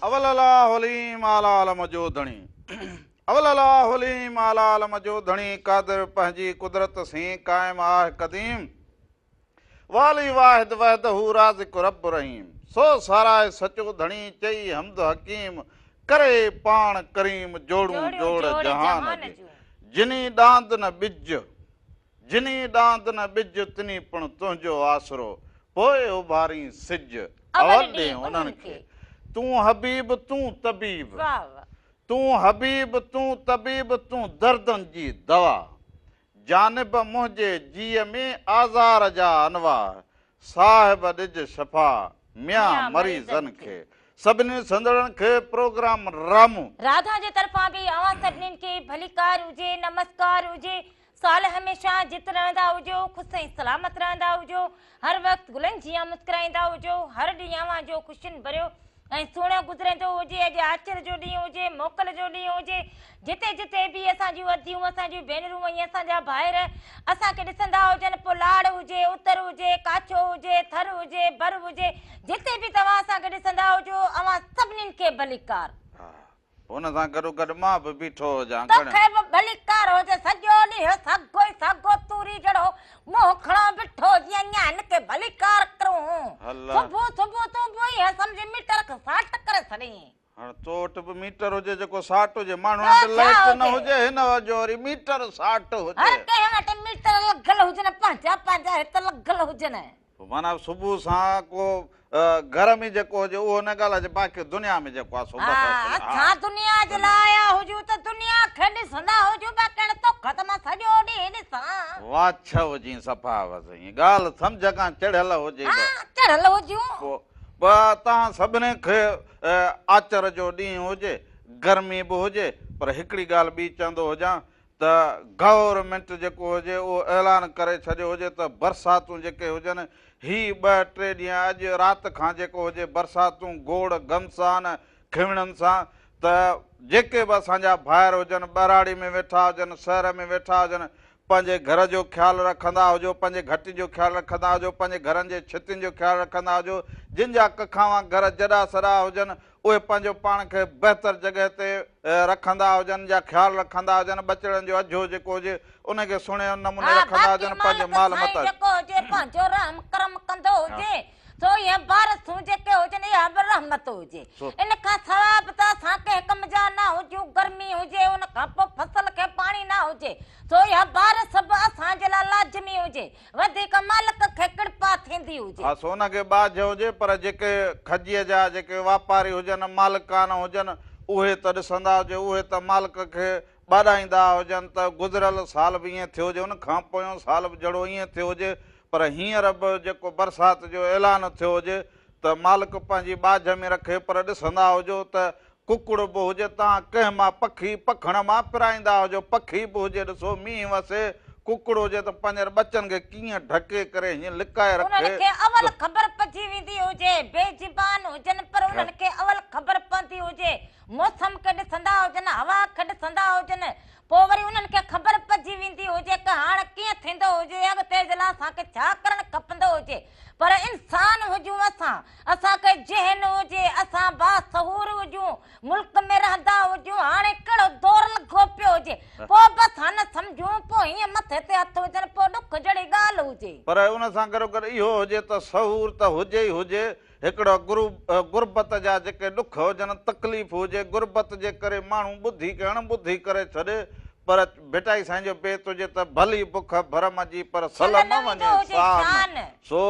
اول الله عليم اعلي عالم جو ڌڻي اول الله عليم اعلي عالم جو ڌڻي قادر پنهنجي قدرت سين قائم آه قديم والي واحد وحده رازق رب رحيم سو ساراهي سچو ڌڻي چئي حمد حڪيم ڪري پاڻ ڪريم جوڙون جوڙ جهان جي جني ڏاند نه ٻج جني ڏاند نه ٻج تني پڻ تنهنجو آسرو پوء اڀارين سج اول ڏين انهن کي تون حبيب تون طبيب تون حبيب تون طبيب تون دردن جي دوا جانب منهنجي جيء ۾ آزار جا انواع صاحب ڏج شفا ميان مريضن کي. سڀني سندڙن کي پروگرام رامون. راڌا جي طرفان به اوهان سڀنين کي ڀليڪار هجي نمسڪار هجي سال هميشه جت رهندا هجو خوش ۽ سلامت رهندا هجو هر وقت گلن جيان مسڪرائيندا هجو هر ڏينهن اوهان جو خوشين ڀريو ۽ سهڻو گذرندو هجي اڄ آچر جو ڏينهن هجي موڪل جو ڏينهن هجي جتي جتي به اسان جون اديون اسان جون ڀينرون ۽ اسان جا ڀائر اسان کي ڏسندا هجن پوء لاڙ هجي اتر هجي ڪاڇو هجي ٿر هجي بر هجي جتي به توهان اسان کي ڏسندا هجو اوهان سڀنين کي ڀليڪار. ان سان گڏو گڏ مان به بيٺو هجان گهڻ. توکي به ڀليڪار هجي سڄو ڏينهن ساڳو ئي ساڳو توري جهڙو منهن کڻو بيٺو هجين اڃا هن کي ڀليڪار ڪرون. صبح صبح تون به ائين سمجهه ميٽر کي ساٽ ڪري ڇڏين. هاڻ تو وٽ به ميٽر هجي جيڪو ساٽ هجي ماڻهن وٽ لائيٽ نه هجي هن جو وري ميٽر ساٽ هجي. هر ڪنهن وٽ ميٽر لڳل هجن پنهنجا پنهنجا هت لڳل هجن. پوء معنيٰ صبح سان ڪو گهر ۾ جيڪو هجي اهو نه ڳالهائجي باقي دنيا ۾ جيڪو آهي سو بس ها اسان دنيا جي لاء آيا هجون ته دنيا کي ڏسندا هجون باقي هاڻي توکي ته مان سڄو ڏينهن ڏسان. واڇ هجين صفا بس ائين ڳالهه سمجهه کان چڙهيل هجي ها چڙهيل هجون. پوء توهان سڀني کي آچر جو ڏينهن هجي گرمي به هجي پر هڪڙي ڳالهه ٻي چوندو هجان ته گورنمينٽ جيڪو هجي اهو اعلان ڪري ڇڏيو هجي ته برساتون جيڪي هجن هي ٻه ٽي ڏينهن اڄ رات کان جيڪو هجي برساتون گوڙ گهمسان کنوڻن سان ته جيڪي به اسان جا ڀائر هجن ٻهراڙي ۾ ويٺا هجن شهر ۾ ويٺا هجن پنهنجي گهر جو خيال رکندا هجو پنهنجي گهٽين جو خيال رکندا هجو پنهنجي گهرن جي ڇتين جو خيال رکندا هجو جن جا ڪکاوان گهر جڏا سڏا هجن اهي پنهنجو پاڻ کي بهتر جڳهه تي رکندا هجن يا خيال رکندا هجن، ٻچڙن جو اجهو جيڪو هجي، ان کي سهڻي نموني ها رکندا باقي هجن، پنهنجي مالڪ مال سائين متاع. جيڪو هجي پنهنجو رحم ڪرم ڪندو هجي، سو اهي بارسون جيڪي هجن اها به رحمت هجي. ان کان سواء به ته اسان ڪنهن ڪم جا نه هجون، گرمي هجي ان کان پوء فصل کي پاڻي نه هجي، سو اها بارس به اسان جي لاء لازمي هجي. وڌيڪ مالڪ کي ڪرپا ٿيندي هجي. ها سو ان کي ٻاجهه هجي پر جيڪي کجيء جا جيڪي واپاري هجن مالڪان هجن اهي ته ڏسندا هجي اهي ته مالڪ کي ٻاڏائيندا هجن ته گذريل سال به ائين ٿيو هجي ان کان پويون سال به جهڙو ائين ٿيو هجي پر هينئر به جيڪو برسات جو اعلان ٿيو هجي ته مالڪ پنهنجي ٻاجهه ۾ رکي پر ڏسندا هجو ته ڪڪڙ به هجي تان ڪنهن مان پکي پکڻ مان پرائيندا هجو پکي به هجي ڏسو مينهن وسي ڪڪڙ هجي ته پنهنجن ٻچن کي ڪيئن ڍڪي ڪري هيئن لڪائي انهن رکي کي اول خبر پئجي ويندي هجي بي زبان هجن پر انهن کي اول خبر پوندي هجي موسم کي ڏسندا هجن هوا کي ڏسندا هجن پوء وري انهن کي خبر پئجي ويندي هجي ته هاڻ ڪيئن ٿيندو هجي، اڳتي جي لاء اسان کي ڇا ڪرڻ کپندو هجي. پر انسان هجون اسان، اسان کي ذهن هجي، اسان باشعور هجون، ملڪ ۾ رهندا هجون، هاڻي ڪهڙو دور لڳو پيو هجي، پوء به اسان نه سمجهون، پوء هيئن مٿي تي هٿ هجن، پوء ڏک جهڙي ڳالهه هجي. پر ان سان گڏوگڏ اهو هجي ته شعور ته هجي ئي هجي، هڪڙو غربت جا جيڪي ڏک هجن، تڪليف هجي، غربت جي ڪري ماڻهو ٻڌي ڪي اڻ ٻڌي ڪري ڇڏي، پر ڀٽائي سائين جو بيت هجي ته ڀلي بک ڀرم جي پر سل نه وڃي ساهه ۾، سو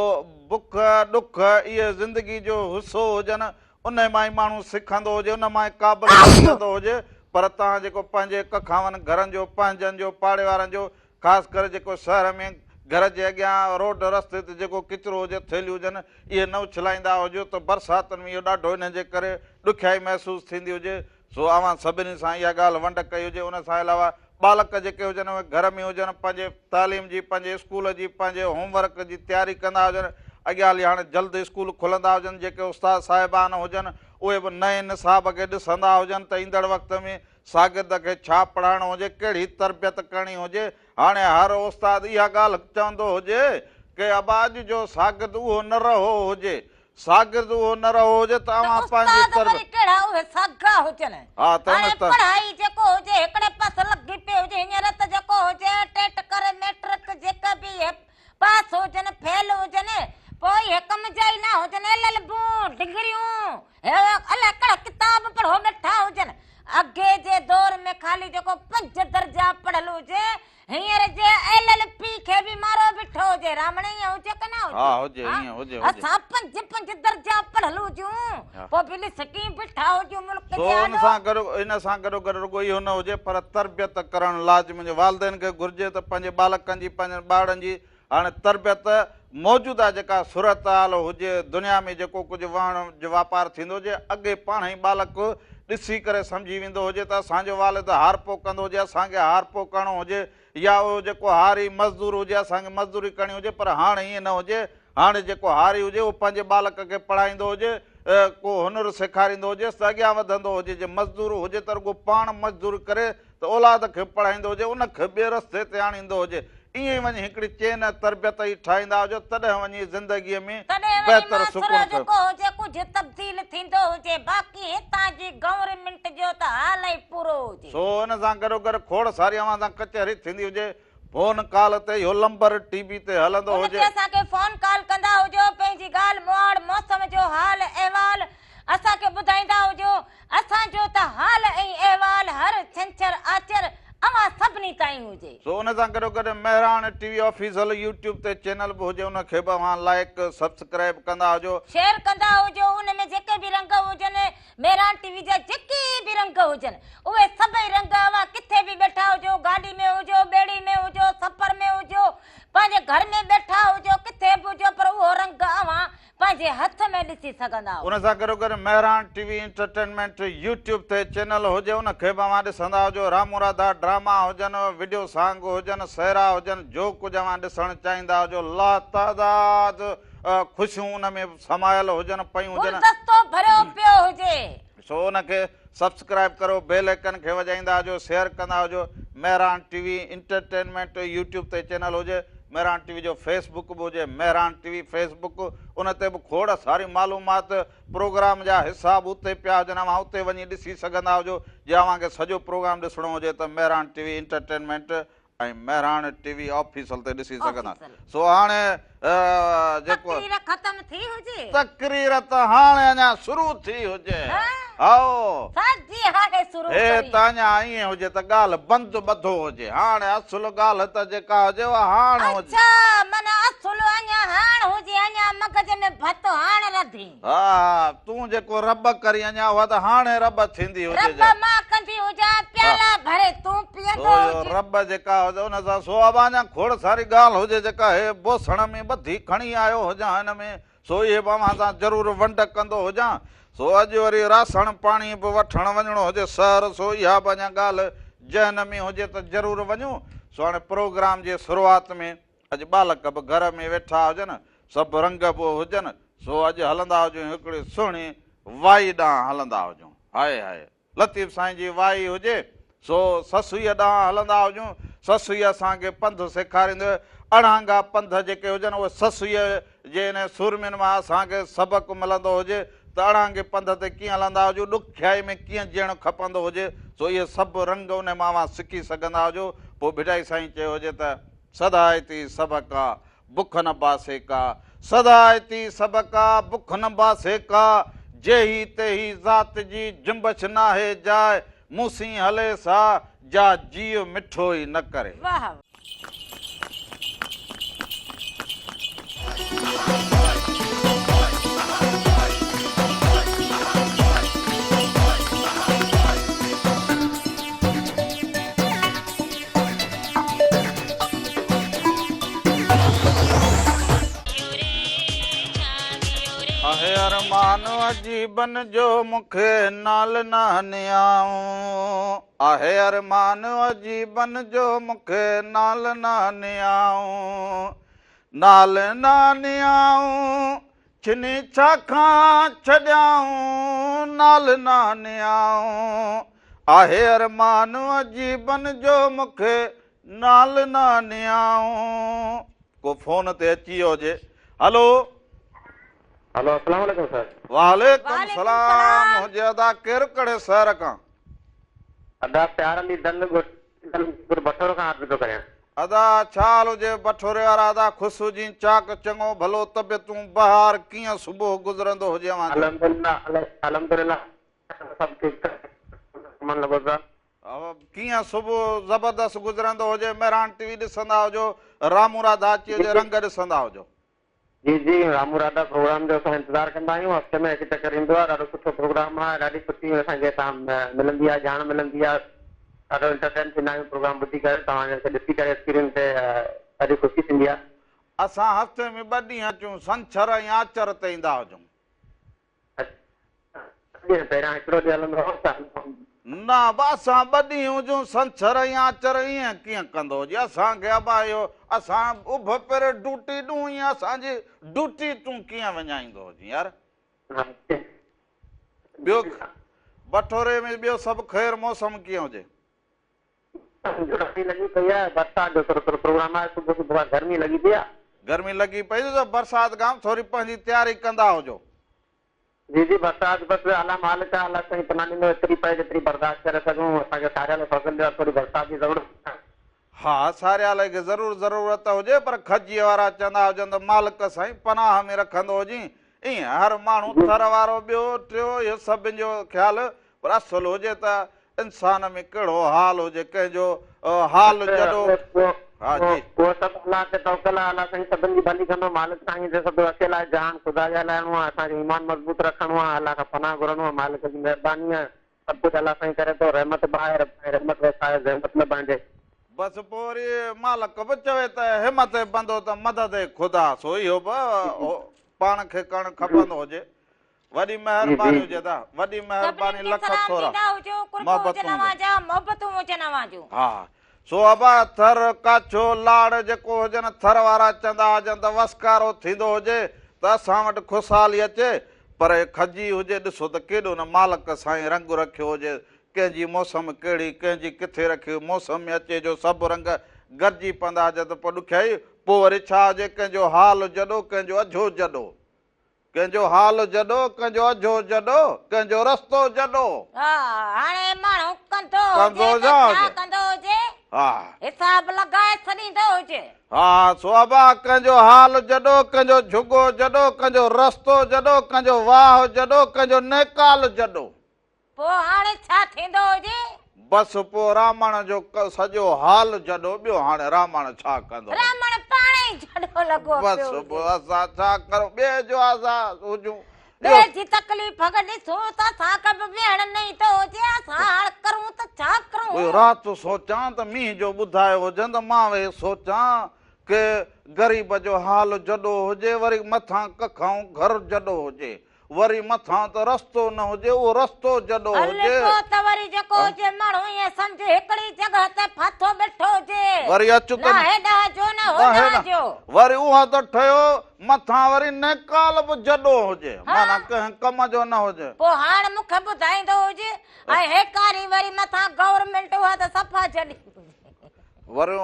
بک، ڏک اهي زندگي جو حصو هجن، انهي مان ئي ماڻهو سکندو هجي، ان مان ئي قابل بڻجندو هجي، پر توهان جيڪو پنهنجي ڪکاون گهرن جو، پنهنجن جو، پاڙي وارن جو، خاص ڪري جيڪو شهر ۾ گهر جي اڳيان روڊ رستي تي جيڪو ڪچرو هجي ٿيلهيون هجن اهي نه اڇلائيندا هجو ته برساتن ۾ اهو ڏاڍو انهن جي ڪري ڏکيائي محسوس ٿيندي هجي سو اوهان سڀني سان اها ڳالهه ونڊ ڪئي هجي ان سان علاوه ٻالڪ جيڪي هجن اهي گهر ۾ هجن پنهنجي تعليم جي پنهنجي اسڪول جي پنهنجي هوم ورڪ جي تياري ڪندا هجن اڳيان هلي هاڻي جلد اسڪول کلندا هجن جيڪي استاد صاحبان هجن اهي به نئين نصاب کي ڏسندا هجن ته ايندڙ وقت ۾ شاگرد کي ڇا پڙهائڻو هجي، ڪهڙي تربيت ڪرڻي هجي، هاڻي هر استاد اها ڳالهه چوندو هجي ڪي ابا اڄ جو شاگرد اهو نه رهو هجي. شاگرد اهو نه رهيو هجي ته ته اوهان پنهنجي استاد تربيت. وري ڪهڙا اهي ساڳا هجن. ها ته ان هاڻي ته. پڙهائي جيڪو هجي هڪڙي پاسي لڳي پئي هجي هينئر ته جيڪو هجي ٽيٽ ڪري ميٽرڪ جيڪا به اهي پاس هجن فيل هجن پوء اهي ڪم جا ئي نه هجن ايل ايل بون ڊگريون هي الائي ڪهڙا ڪتاب پڙهو ويٺا هجن اڳي جي دور ۾ خالي جيڪو پنج درجا پڙهيل هجي هينئر جي ايل ايل پي کي به مارو بيٺو هجي رامڻ ائين هجي ڪه نه هجي ها هجي ائين هجي هجي. اسان پنج پنج درجا پڙهيل هجون پوء به لسڪي بيٺا هجون ملڪ سو جي ان آڏو. سان گڏ ان سان گڏو گڏ رڳو اهو نه هجي پر تربيت ڪرڻ لازم هجي والدين کي گهرجي ته پنهنجي ٻالڪن جي پنهنجن ٻارڙن جي هاڻي تربيت موجوده جيڪا صورتحال هجي دنيا ۾ جيڪو ڪجهه وهڻ واپار ٿيندو هجي اڳي پاڻ ئي ٻالڪ ڏسي ڪري سمجهي ويندو هجي ته اسان جو والد هارپو ڪندو هجي اسان کي هارپو ڪرڻو هجي يا اهو جيڪو هاري مزدور هجي اسان کي مزدوري ڪرڻي هجي پر هاڻ ائين نه هجي هاڻي جيڪو هاري هجي اهو پنهنجي ٻالڪ کي پڙهائيندو هجي ڪو هنر سيکاريندو هجيس ته اڳيان وڌندو هجي جي مزدور هجي ته رڳو پاڻ مزدوري ڪري ته اولاد کي پڙهائيندو هجي ان کي ٻئي رستي تي آڻيندو هجي ائين ئي وڃي هڪڙي چين ۽ تربيت ئي ٺاهيندا هجو تڏهن وڃي زندگيء ۾ تڏهن وڃي بهتر معاشرو سڪون ٿيو. جيڪو هجي ڪجهه تبديل ٿيندو هجي باقي هتان جي گورنمينٽ جو ته حال ئي پورو هجي. سو ان سان گڏوگڏ کوڙ ساري اوهان سان ڪچهري ٿيندي هجي فون ڪال تي اهو لمبر ٽي وي تي هلندو ان هجي. تي اسان کي فون ڪال ڪندا هجو پنهنجي ڳالهه مهاڙ موسم جو حال احوال اسان کي ٻڌائيندا هجو. اسان جو ته حال ۽ احوال هر ڇنڇر آچر اوهان سڀني تائين هجي. سو ان سان گڏوگڏ Mehran T V official YouTube تي چينل به هجي ان کي به اوهان لائيڪ سبسڪرائيب ڪندا هجو. شيئر ڪندا هجو ان ۾ جيڪي به رنگ هجن مهراڻ ٽي وي جا جيڪي به رنگ هجن اهي سڀئي رنگ اوهان ڪٿي به ٻيٺا هجو گاڏي ۾ هجو ٻيڙي ۾ هجو سفر ۾ هجو پنهنجي گهر ۾ ٻيٺا هجو ڪٿي به هجو پر اهو رنگ اوهان پنهنجي هٿ ۾ ڏسي سگهندا. ان سان گڏوگڏ Mehran T V entertainment YouTube تي چينل هجي ان کي به اوهان ڏسندا هجو رامو راڌا ڊراما هجن وڊيو سانگ هجن سهرا هجن جو ڪجهه اوهان ڏسڻ چاهيندا هجو لاتعداد خوشيون ان ۾ سمايل هجن پيون هجن. گلدستو ڀريو پيو هجي. سو ان کي سبسڪرائب ڪريو بيل آئيڪن کي وڄائيندا هجو شيئر ڪندا هجو Mehran T V entertainment YouTube تي چينل هجي مهراڻ ٽي وي جو فيس بڪ به هجي Mehran T V Facebook ان تي به کوڙ ساري معلومات پروگرام جا حساب اتي پيا هجن اوهان اتي وڃي ڏسي سگهندا هجو جي اوهان کي سڄو پروگرام ڏسڻو هجي ته Mehran T V entertainment ۽ Mehran T V official تي ڏسي سگهندا سو هاڻي جيڪو تقرير ختم ٿي هجي. تقرير ته هاڻي اڃا شروع ٿي هجي. هائو. ساجي هاڻي شروع هي ڪري. ته اڃا ائين هجي ته ڳالهه بند ٻڌو هجي. هاڻي اصل ڳالهه ته جيڪا هجي اها هاڻ هجي. اڇا معنيٰ اصل اڃا هاڻ هجي اڃا مغز ۾ ڀت هاڻ رڌين. ها ها تون جيڪو رب ڪرين اڃا اها ته هاڻي رب ٿيندي هجي. رب مان ڪندي هجان پيالا ڀري تون پيئندو سو اهو هجين. رب جيڪا هجي ان سان سو ابا اڃا کوڙ ساري ڳالهه هجي جيڪا هي بوسڻ ۾ ٻڌي کڻي آيو هجان هن ۾ سو اهي به اوهان سان ضرور ونڊ ڪندو هجان سو اڄ وري راسڻ پاڻي به وٺڻ وڃڻو هجي سحر سو اها به اڃا ڳالهه ذهن ۾ هجي ته ضرور وڃون سو هاڻي پروگرام جي شروعات ۾ اڄ ٻالڪ به گهر ۾ ويٺا هجن، سڀ رنگ به هجن، سو اڄ هلندا هجون هڪڙي سهڻي وائي ڏانهن هلندا هجون. High high! لطيف سائين جي وائي هجي، سو سسئيء ڏانهن هلندا هجون. سسئي اسان کي پنڌ سيکاريندي هئي. اڙانگا پنڌ جيڪي هجن، اهي سسئيء جي انهن سورمين مان اسان کي سبق ملندو هجي ته اڙانگي پنڌ تي ڪيئن هلندا هجون، ڏکيائي ۾ ڪيئن جيئڻ کپندو هجي، سو اهي سڀ رنگ انهي مان اوهان سکي سگهندا هجو. پوء ڀٽائي سائين چيو هجي ته. سدائتي سڀڪا، بک نه باسي ڪا. سدائتي سڀڪا، بک نه باسي ڪا. جيهي تيهي ذات جي، جنبش ناهي جاء. مون سين هلي سا، جا جيء مٺو ئي نه ڪري. واهه. آهي ارمان عجيبن جو مون کي نال نه هنيائون آهي ارمان عجيبن جو مون کي نال نه هنيائون نال نه هنيائون ڇني ڇا کان ڇڏيائون نال نه هنيائون آهي ارمان عجيبن جو مون کي نال نه هنيائون. ڪو فون تي اچي ويو هجي. هلو. هلو اسلام عليڪم سر. وعليڪم سلام هجي ادا ڪير ڪهڙي شهر کان. ادا پيار علي دل ڳوٺ بٺورو کان عرض پيو ڪريان. ادا ڇا حال هجي بٺوري وارا ادا خوش هجين چاڪ چڱو ڀلو طبيعتون بهار ڪيئن صبح گذرندو هجي اوهان جو. الحمدلله الحمدلله سڀ ٺيڪ ٺاڪ من لڳو پيو آ. ڪيئن صبح زبردست گذرندو هجي مهراڻ ٽي وي ڏسندا هجو رامون راڌا اچي جي رنگ ڏسندا هجو. جي جي رامو راڌا پروگرام جو اسان انتظار ڪندا آهيون هفتي ۾ هڪ چڪر ايندو آهي ڏاڍو سٺو پروگرام آهي ڏاڍي سٺي اسان کي هتان ملندي آهي ڄاڻ ملندي آهي ڏاڍو انٽرٽين ٿيندا آهيون پروگرام ٻڌي ڪري توهان کي ڏسي ڪري اسڪرين تي ڏاڍي خوشي ٿيندي آهي. اسان هفتي ۾ ٻه ڏينهن اچون سنڇر ۽ آچر تي ايندا هجون. پهريان هڪڙو ڏينهن هلندو هو ته. نه ابا اسان ٻه ڏينهن هجون سنڇر ۽ آچر ائين ڪيئن ڪندو هجي اسان کي ابا اهو اسان اڀ پر ڊوٽي ڏون ائين اسان جي ڊوٽي تون ڪيئن وڃائيندو هجين يار. ٻيو بٺوري ۾ ٻيو سڀ خير موسم ڪيئن هجي. گرمي لڳي پئي آهي برسات جو ٿورو ٿورو پروگرام آهي صبح صبح کان گرمي لڳي پئي آهي. گرمي لڳي پئي ته برسات کان ٿوري پنهنجي تياري ڪندا هجو. جي جي برسات بس الله مالڪ آهي الله سائين پناهه ڏيندو ايتري پئي جيتري برداشت ڪري سگهون اسان کي ساريالو فصل جو ٿوري برسات جي ضرورت آهي. ها ساريالي کي ضرور ضرورت هجي پر کجيء وارا چوندا هجن ته مالڪ سائين پناهه ۾ رکندو هجين ائين هر ماڻهو ٿر وارو ٻيو ٽيو اهو سڀن جو خيال پر اصل هجي ته انسان ۾ ڪهڙو حال هجي ڪنهن جو حال جڏو ها جي. اهو سڀ الله تي توڪل آهي الله سائين سڀن جي ڀلي ڪندو مالڪ سائين تي سڀ رکيل آهي جهان خدا جي هلائڻو آهي اسان کي ايمان مضبوط رکڻو آهي الله کان پناهه گهرڻو آهي مالڪ جي مهرباني آهي سڀ ڪجهه الله سائين ڪري ٿو رحمت به آهي رب سائين رحمت وسائي زحمت نه بڻجي. بس پوء وري مالڪ به چوي ته همت بندو ته مدد خدا سو اهو به پاڻ کي ڪرڻ کپندو هجي. وڏي مهرباني هجي ادا وڏي مهرباني سڀنين کي لک سلام ٿورا ڏيندا هجو قرب محبتون هجن اوهان جا محبتون هجن اوهان جون. ها سو ابا ٿر ڪاڇو لاڙ جيڪو هجن ٿر وارا چوندا هجن ته وسڪارو ٿيندو هجي ته اسان وٽ خوشحالي اچي پر هي کجي هجي ڏسو ته ڪيڏو نه مالڪ سائين رنگ رکيو هجي ڪنهن جي موسم ڪهڙي ڪنهن جي ڪٿي رکي موسم ۾ اچي جو سڀ رنگ گڏجي پوندا هجن ته پوء ڏکيائي پوء وري ڇا هجي ڪنهن جو حال جڏو ڪنهن جو اجهو جڏو. ڪنهن جو حال جڏو، ڪنهن جو اجهو جڏو، ڪنهن جو رستو جڏو. ها، هاڻي ماڻهو ڪندو هجي ته ڇا ڪندو هجي؟ ها. حساب لڳائي ڇڏيندو هجي. ها، سو ابا ڪنهن جو حال جڏو، ڪنهن جو جهڳو جڏو، ڪنهن جو رستو جڏو، ڪنهن جو واهه جڏو، ڪنهن جو نيڪال جڏو. پوء هاڻي ڇا ٿيندو هجي؟ بس پوء رامڻ جو سڄو حال جڏو، ٻيو هاڻي رامڻ ڇا ڪندو هجي؟ رامڻ پاڻ ئي جڏو لڳو پيو بس هجي. پوء اسان ڇا ڪرون، ٻئي جو اسان هجون. ٻئي جي تڪليف کي ڏسون ته اسان کي به ويهڻ نه ايندو هجي، اسان هاڻ ڪرون ته ڇا ڪرون؟ اهو رات سوچان ته مينهن جو ٻڌايو هجن ته مان ويهي سوچان ڪي غريب جو حال جڏو هجي، وري مٿان ڪکائون گهر جڏو هجي. وري مٿان ته رستو نه هجي، اهو رستو جڏو هل هجي. پوء ته وري جيڪو هجي ماڻهو ائين سمجهه هڪڙي جڳهه تي ڦاٿو ويٺو هجي. وري اچ ته نه هيڏانهن جو نه هوڏانهن جو. وري اها ته ٺهيو مٿان وري نيڪال به جڏو هجي، معنيٰ ڪنهن ڪم جو نه هجي. پوء هاڻ مون کي ٻڌائيندو هجي ۽ هيڪاري وري مٿان گورنمينٽ اها ته صفا جڏي هجي. وري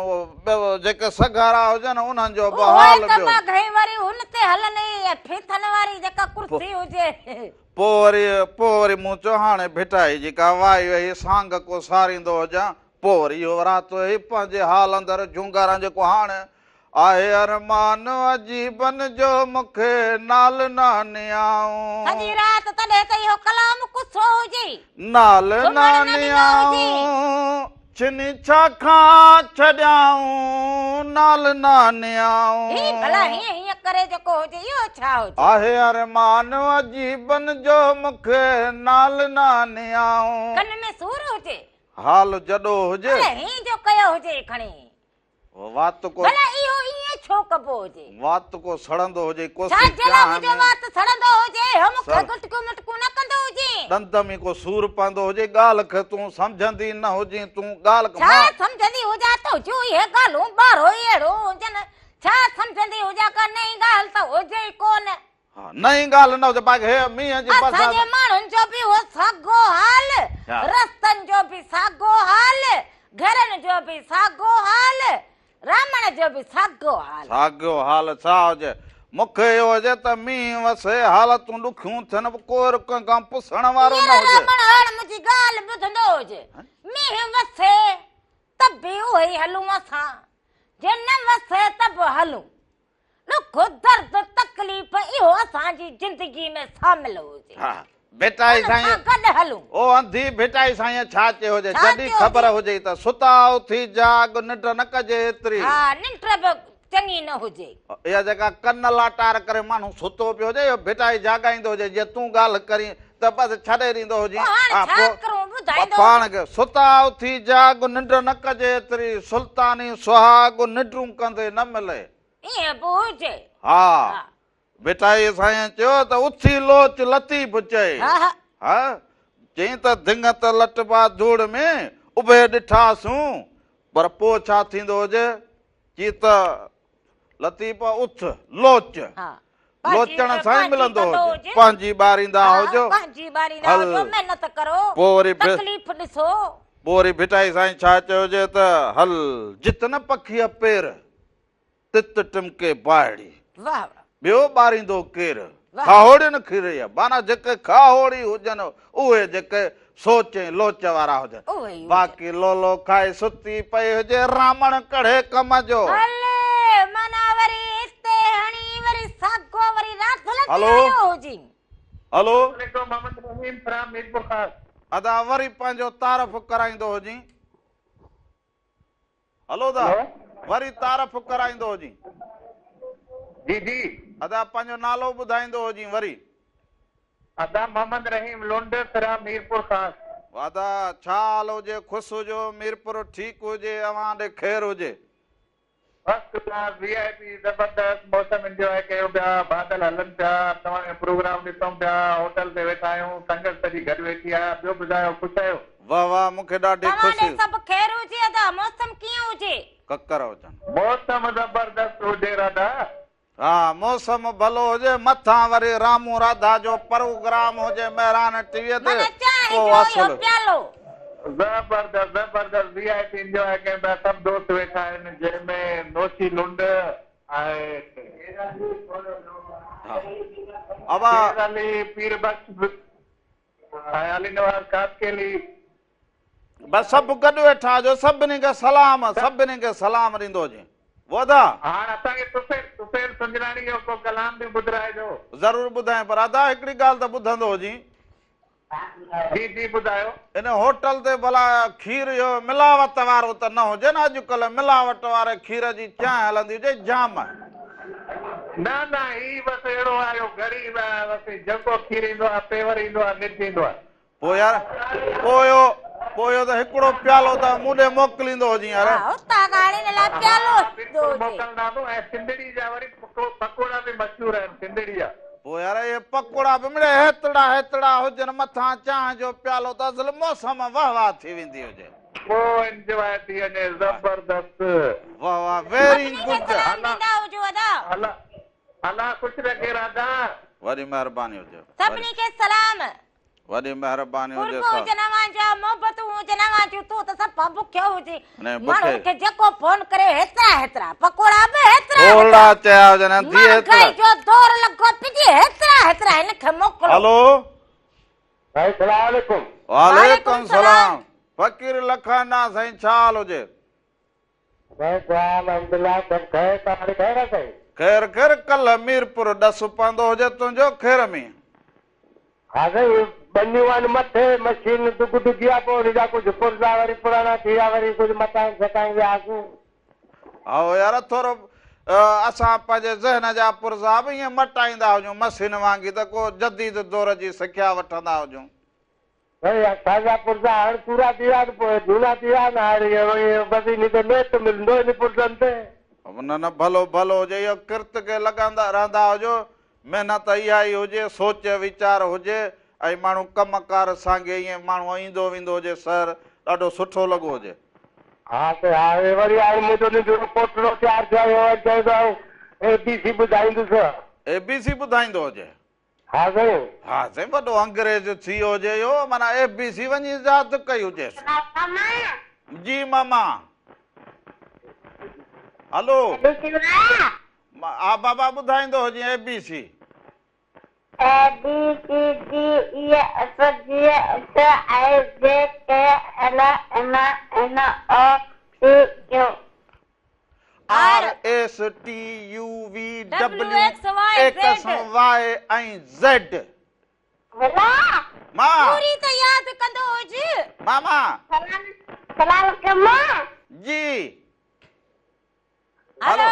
جيڪي سگهارا هجن انهن جو به اهو ئي حال ته ٻيو. ماڳهين وري هن تي هلن ئي ڦيٿن واري جيڪا ڪرسي هجي. پوء وري پوء وري مون چيو هاڻي ڀٽائي جي ڪا وائي ويهي سانگ ڪو ساريندو هجان. پوء وري اهو رات ويهي پنهنجي حال اندر جهونگاران جيڪو هاڻ آهي ارمان عجيبن جو مون کي نال نانيائون. سڄي رات تڏهن ته اهو ڪلام ڪسو هجي. نال سمهڻ نه ڏنو هجي. نانيائون. ڇني ڇا کان ڇڏيائون نال نانيائون. هي ڀلا هيئن هيئن ڪري جيڪو هجي اهو ڇا هجي. آهي ارمان عجيبن جو مون کي نال نانيائون. ڪن ۾ سور هجي. حال جڏو هجي. ڀلا هيئن جو ڪيو هجي کڻي. وات ڪو. ڀلا اهو ائين ڇو ڪبو هجي. وات ڪو سڙندو هجي ڪوسي ڇا جي لاء چانهه منهنجو ۾. وات سڙندو هجي هو مون کي گٽڪون مٽڪون نه ڪندو هجين. ڏند ۾ ڪو سور پوندو هجي ڳالهه کي تون سمجهندي نه هجين تون ڳالهه ڇا سمجهندي هجان تنهنجون اهي ڳالهون ٻارهو ئي اهڙو هجن ڇا سمجهندي هجان ڪا نئين ڳالهه ته هجي ئي ڪونه. ها نئين ڳالهه نه هجي باقي هي مينهن جي برسات. اسان جي ماڻهن جو به اهو ساڳو حال، رستن جو به ساڳو حال، گهرن جو به ساڳو حال، رامڻ جو به ساڳو حال. ساڳيو حال ڇا هجي. مون کي اهو هجي ته مينهن وسي، حالتون ڏکيون ٿين، ڪوئر ڪنهن کان پسڻ وارو نه يار هجي. رامڻ هاڻ منهنجي ڳالهه ٻڌندو هجي. مينهن وسي ته به اهو ئي هلون اسان، جي نه وسي ته به هلون. ڏک، درد، تڪليف اهو اسان جي زندگي ۾ شامل هجي. ها ڀٽائي ان سائين سان گڏ هلون. او انڌي ڀٽائي سائين ڇا چيو هجي، ڇا جڏهن چيو خبر هجي؟ هجئي ته ستا اٿي جاڳ، ننڊ نه ڪجي ايتري. ها ننڊ به چڱي نه هجي. اها جيڪا ڪن لاٽار ڪري ماڻهو ستو پيو هجي، اهو ڀٽائي جاڳائيندو هجي، جيئن تون ڳالهه ڪرين ته بس ڇڏي ڏيندو هجين. پوء هاڻ ها ڇا پوء ڪرون ٻڌائيندو پاڻ هجي. کي ستا اٿي جاڳ، ننڊ نه ڪجي ايتري، سلطاني سهاڳ، ننڊون ڪندي نه ملي. ائين به هجي. ها ڀٽائي سائين چيو ته اٿي لوچ لطيف چئي. ها چيائين ته ڌڱ ته لٽبا ڌوڙ ۾، اڀي ڏٺاسون، پر پوء ڇا ٿيندو هجي؟ چي ته لطيف اٿ لوچ، لوچڻ سان ئي ملندو هجي، پنهنجي ٻاريندا هجو، هل پوء وري پوء وري ڀٽائي سائين ڇا چيو هجي ته هل جت نه پکيء پير، تت ٽمڪي باهڙي. ٻيو ٻاريندو ڪير؟ کاهوڙين کيريء. معنيٰ جيڪي کاهوڙي هجن، اهي جيڪي سوچ ۽ لوچ وارا هجن. باقي لولو کائي ستي پئي هجي، رامڻ ڪڙهي ڪم جو. هلو هلو. ادا وري پنهنجو تعارف ڪرائيندو هجين. هلو ادا وري تعارف ڪرائيندو هجين. جي جي. ادا پنهنجو نالو ٻڌائيندو هجين وري. ادا محمد رحيم لنڊ فرام ميرپورخاص. ادا ڇا حال هجي خوش هجو ميرپور ٺيڪ هجي اوهان ڏي خير هجي. فرسٽ ڪلاس وي آء پي زبردست موسم انجواء ڪيو پيا بادل هلن پيا توهان جو پروگرام ڏسون پيا هوٽل تي ويٺا آهيون سنگت سڄي گڏ ويٺي آهي ٻيو ٻڌايو خوش آهيو. واه واه مون کي ڏاڍي توهان ڏي خوشي. سڀ خير هجي ادا موسم ڪيئن هجي. ڪڪر هجن. موسم زبردست هجي راڌا. ها موسم ڀلو هجي مٿان وري رامون راڌا جو پروگرام هجي مهراڻ ٽي وي تي معنيٰ چانهه پوء جو اهو اصل. پيالو. زبردست زبردست وي آء پي انجواء ڪيون پيا سڀ دوست ويٺا آهن جنهن ۾ نوشي لنڊ ۽ ابا. شير علي پير بخش ۽ علي نواز خاصخيلي. بس سڀ گڏ ويٺا هجو سڀني کي سلام سڀني کي سلام ڏيندو هجين ادا. هاڻ اسان کي طفيل طفيل سنجراڻي جو ڪو ڪلام به ٻڌرائجو. ضرور ٻڌايان پر ادا هڪڙي ڳالهه ته ٻڌندو هجين. جي جي ٻڌايو. ان هوٽل تي ڀلا کير اهو ملاوت وارو ته نه هجي نه اڄڪلهه ملاوٽ واري کير جي چانهه هلندي هجي جام. نه نه هي بس اهڙو آهي جو غريب آهي بس جيڪو کير ايندو آهي پيور ايندو آهي نج ايندو آهي. پوء يار پوء اهو پوء اهو ته هڪڙو پيالو ته مون ڏي موڪليندو هجين يار. ها اتان کان هاڻي هن لاء ها پيالو ها ايندو بلڪل هجي. موڪلنداسون ۽ سنڌڙي جا وري پڪوڙا به مشهور آهن سنڌڙي جا. پوء يار اهي پڪوڙا به مڙئي هيتڙا هيتڙا هجن مٿان چانهه جو پيالو ته اصل موسم واه واه ٿي ويندي هجي. پوء انجواء ٿي وڃي زبردست. واه واه ويري سڀني کي گڊ. سلام ڏيندا هجو ادا. الله الله خوش رکي راڌا. وڏي مهرباني هجي. سڀني کي سلام. وڏي مهرباني هجي قرب سا. هجن اوهان جا محبتون هجن اوهان جون تون ته صفا بکيو هجين نه ماڻهن بکي. کي جيڪو فون ڪري هيترا هيترا پڪوڙا به هيترا هيترا ٿورڙا چيا هجن ۽ ڌيء هيترا. مهانگائي جو دور لڳو پجي هيترا هيترا هن کي موڪلو. هلو. سائين سلام عليڪم. وعليڪم سلام فقير لکانڊا سائين ڇا حال هجي. سائين دعا الحمدلله سڀ خير توهان ڏي خير آ سائين. خير خير ڪلهه ميرپور ڏس پوندو هجي تنهنجو خير ۾. ها سائين ٻنيون آهن مٿي مشين ڊگ ڊگي آ پوء ان جا ڪجهه پرزا وري پراڻا ٿي ويا وري ڪجهه مٽائڻ سٽائڻ وياسون. هائو يار ٿورو اسان پنهنجي ذهن جا پرزا به ائين مٽائيندا هجون مشين وانگي ته ڪو جديد دور جي سکيا وٺندا هجون. سائين اسان جا پرزا هاڻ پورا ٿي ويا آهن پوء جهونا ٿي ويا آهن هاڻ اهي بس انهي تي نيٽ ملندو انهي پرزن تي. نه نه ڀلو ڀلو هجي اهو ڪرت کي لڳندا رهندا هجو محنت اها ئي هجي سوچ ويچار هجي ۽ ماڻهو ڪم ڪار سانگي ائين ماڻهو ايندو ويندو هجي شهر ڏاڍو سٺو لڳو هجي. ها سائين ها اهي وري هاڻ منهنجو ننڍڙو پوٽڙو تيار ٿيو آهي اهو وري چئي ٿو آئون اي بي سي ٻڌائيندس. اي بي سي ٻڌائيندو هجي. ها سائين. ها سائين وڏو انگريز ٿي ويو هجي اهو معنيٰ اي بي سي وڃي ياد ڪئي هجيس. جي ماما. هلو. ها بابا ٻڌائيندو هجين اي بي سي. A B C D E F G H I J K L M N O P Q. R S T U V W X Y ۽ Z. ڀلا. مان. پوري ته ياد ڪندو هج. ماما. سلام ڪم. جي. هلو.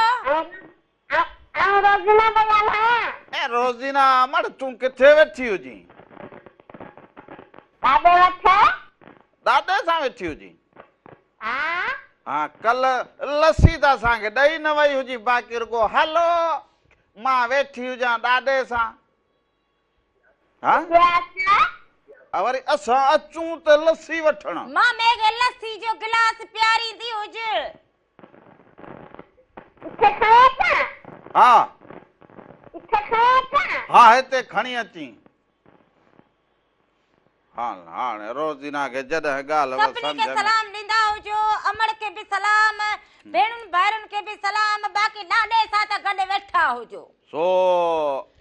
آئون روزينا پئي ڳالهايان. اي روزينا امڙ تون ڪٿي ويٺي هجين؟ ڏاڏي وٽ. ڏاڏي سان ويٺي هجين؟ ها. ها ڪلهه لسي ته اسان کي ڏئي نه وئي هجين باقي رڳو هلو مان ويٺي هجان ڏاڏي سان. ها وري اسان اچون ته لسي وٺڻ. مامي کي لسي جو گلاس پياريندي هج. اتي کڻي اچان؟ ها. اتي کڻي اچان؟ ها هتي کڻي اچين. هاڻي روزينا کي جڏهن ڳالهه سڀني کي سلام ڏيندا هجو، امڙ کي به سلام، ڀيڻن ڀائرن کي به سلام، باقي ڏاڏي سان ته گڏ ويٺا هجو. سو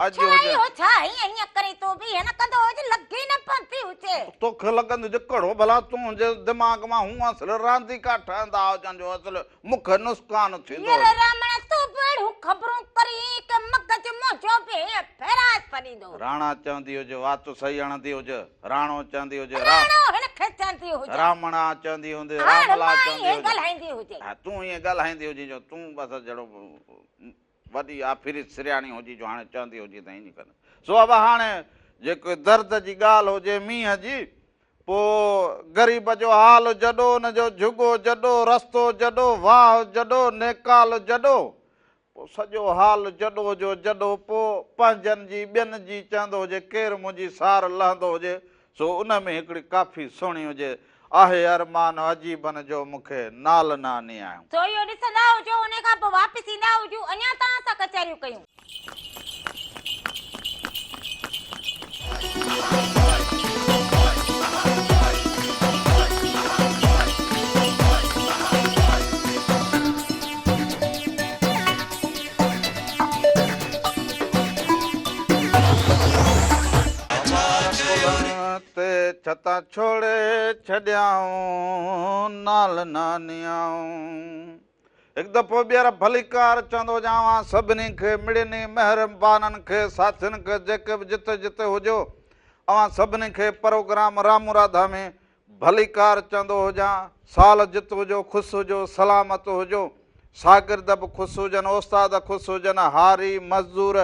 اڄ ڇا اهو ڇا هيئن هيئن ڪرين تون به هيئن نه ڪندو هج لڳي نه پوندي هجي. توکي لڳندي هجي ڪهڙو ڀلا تنهنجي دماغ مان هون اصل رانديڪا ٺهندا هجن جو اصل مون کي نسقان ٿيندو ير رامڻ تون به اهڙيون خبرون ڪرين ڪه مغز منهنجو به هيئن ڦيرائي ڇڏيندو. راڻا چوندي هج وات صحيح هڻندي هج راڻو چوندي هج راڻو هن کي چوندي هج. رامڻا چوندي هوندي هاڻ راملا مان چوندي ائين هج. ڳالهائيندي هجي. ها تون ائين ڳالهائيندي هجين جو تون بس جهڙو وڏي آڦري سرياڻي هجي جو هاڻي چوندي هجي ته ائين ڪندس. سو ابا هاڻي جيڪو درد جي ڳالهه هجي مينهن جي، پوء غريب جو حال جڏو، ان جو جهڳو جڏو، رستو جڏو، واهه جڏو، نيڪال جڏو، پوء سڄو حال جڏو جو جڏو، پوء پنهنجن جي ٻين جي چوندو هجي ڪير منهنجي سار لهندو هجي، سو ان ۾ هڪڙي ڪافي سهڻي هجي، آهي ارمان عجيبن جو مون کي نال نه نيايون. سو اهو ڏسندا هجو، انهي کان پوء واپس ايندا هجون، اڃا توهان سان ڪچهريون ڪيون. تي ڇتا ڇوڙي ڇڏيائون نال نانيائون. هڪ دفعو ٻيهر ڀليڪار چوندو هجان اوهان سڀني کي، مڙني مهربانن کي، ساٿين کي جيڪي به جتي جتي هجو اوهان سڀني کي پروگرام رامو راڌا ۾ ڀليڪار چوندو هجان. سال جت هجو خوش هجو سلامت هجو. شاگرد به خوش هجن استاد خوش هجن هاري مزدور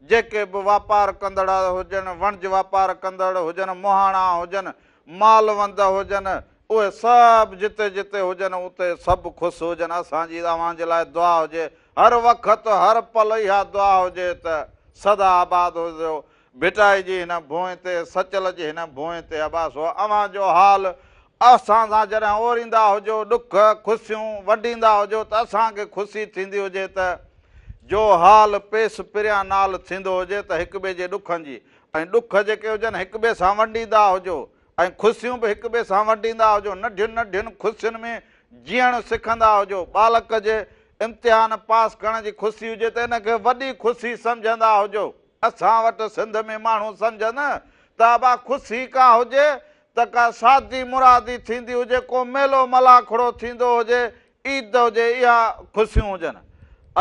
جيڪي به واپار ڪندڙ هجن وڻج واپار ڪندڙ هجن مهاڻا هجن مال وند هجن اهي سڀ جتي جتي هجن اتي سڀ خوش هجن اسان جي اوهان جي لاء دعا هجي هر وقت هر پل اها دعا هجي ته سدا آباد هجو ڀٽائي جي هن ڀونء تي سچل جي هن ڀونء تي ابا سو اوهان جو حال اسان سان جڏهن اوريندا هجو ڏک خوشيون ونڊيندا هجو ته اسان کي خوشي ٿيندي هجي ته جو حال پيس پريان نال ٿيندو هجي ته هڪ ٻئي جي ڏکن جي ۽ ڏک جيڪي هجن هڪ ٻئي سان ونڊيندا هجو ۽ خوشيون به هڪ ٻئي سان ونڊيندا هجو ننڍين ننڍين خوشين ۾ جيئڻ سکندا هجو ٻالڪ جي امتحان پاس ڪرڻ جي خوشي هجي ته ان کي وڏي خوشي سمجهندا هجو اسان وٽ سنڌ ۾ ماڻهو سمجهن ته ابا خوشي ڪا هجي ته ڪا شادي مرادي ٿيندي هجي، ڪو ميلو ملاکڙو ٿيندو هجي، عيد هجي، اها خوشيون هجن.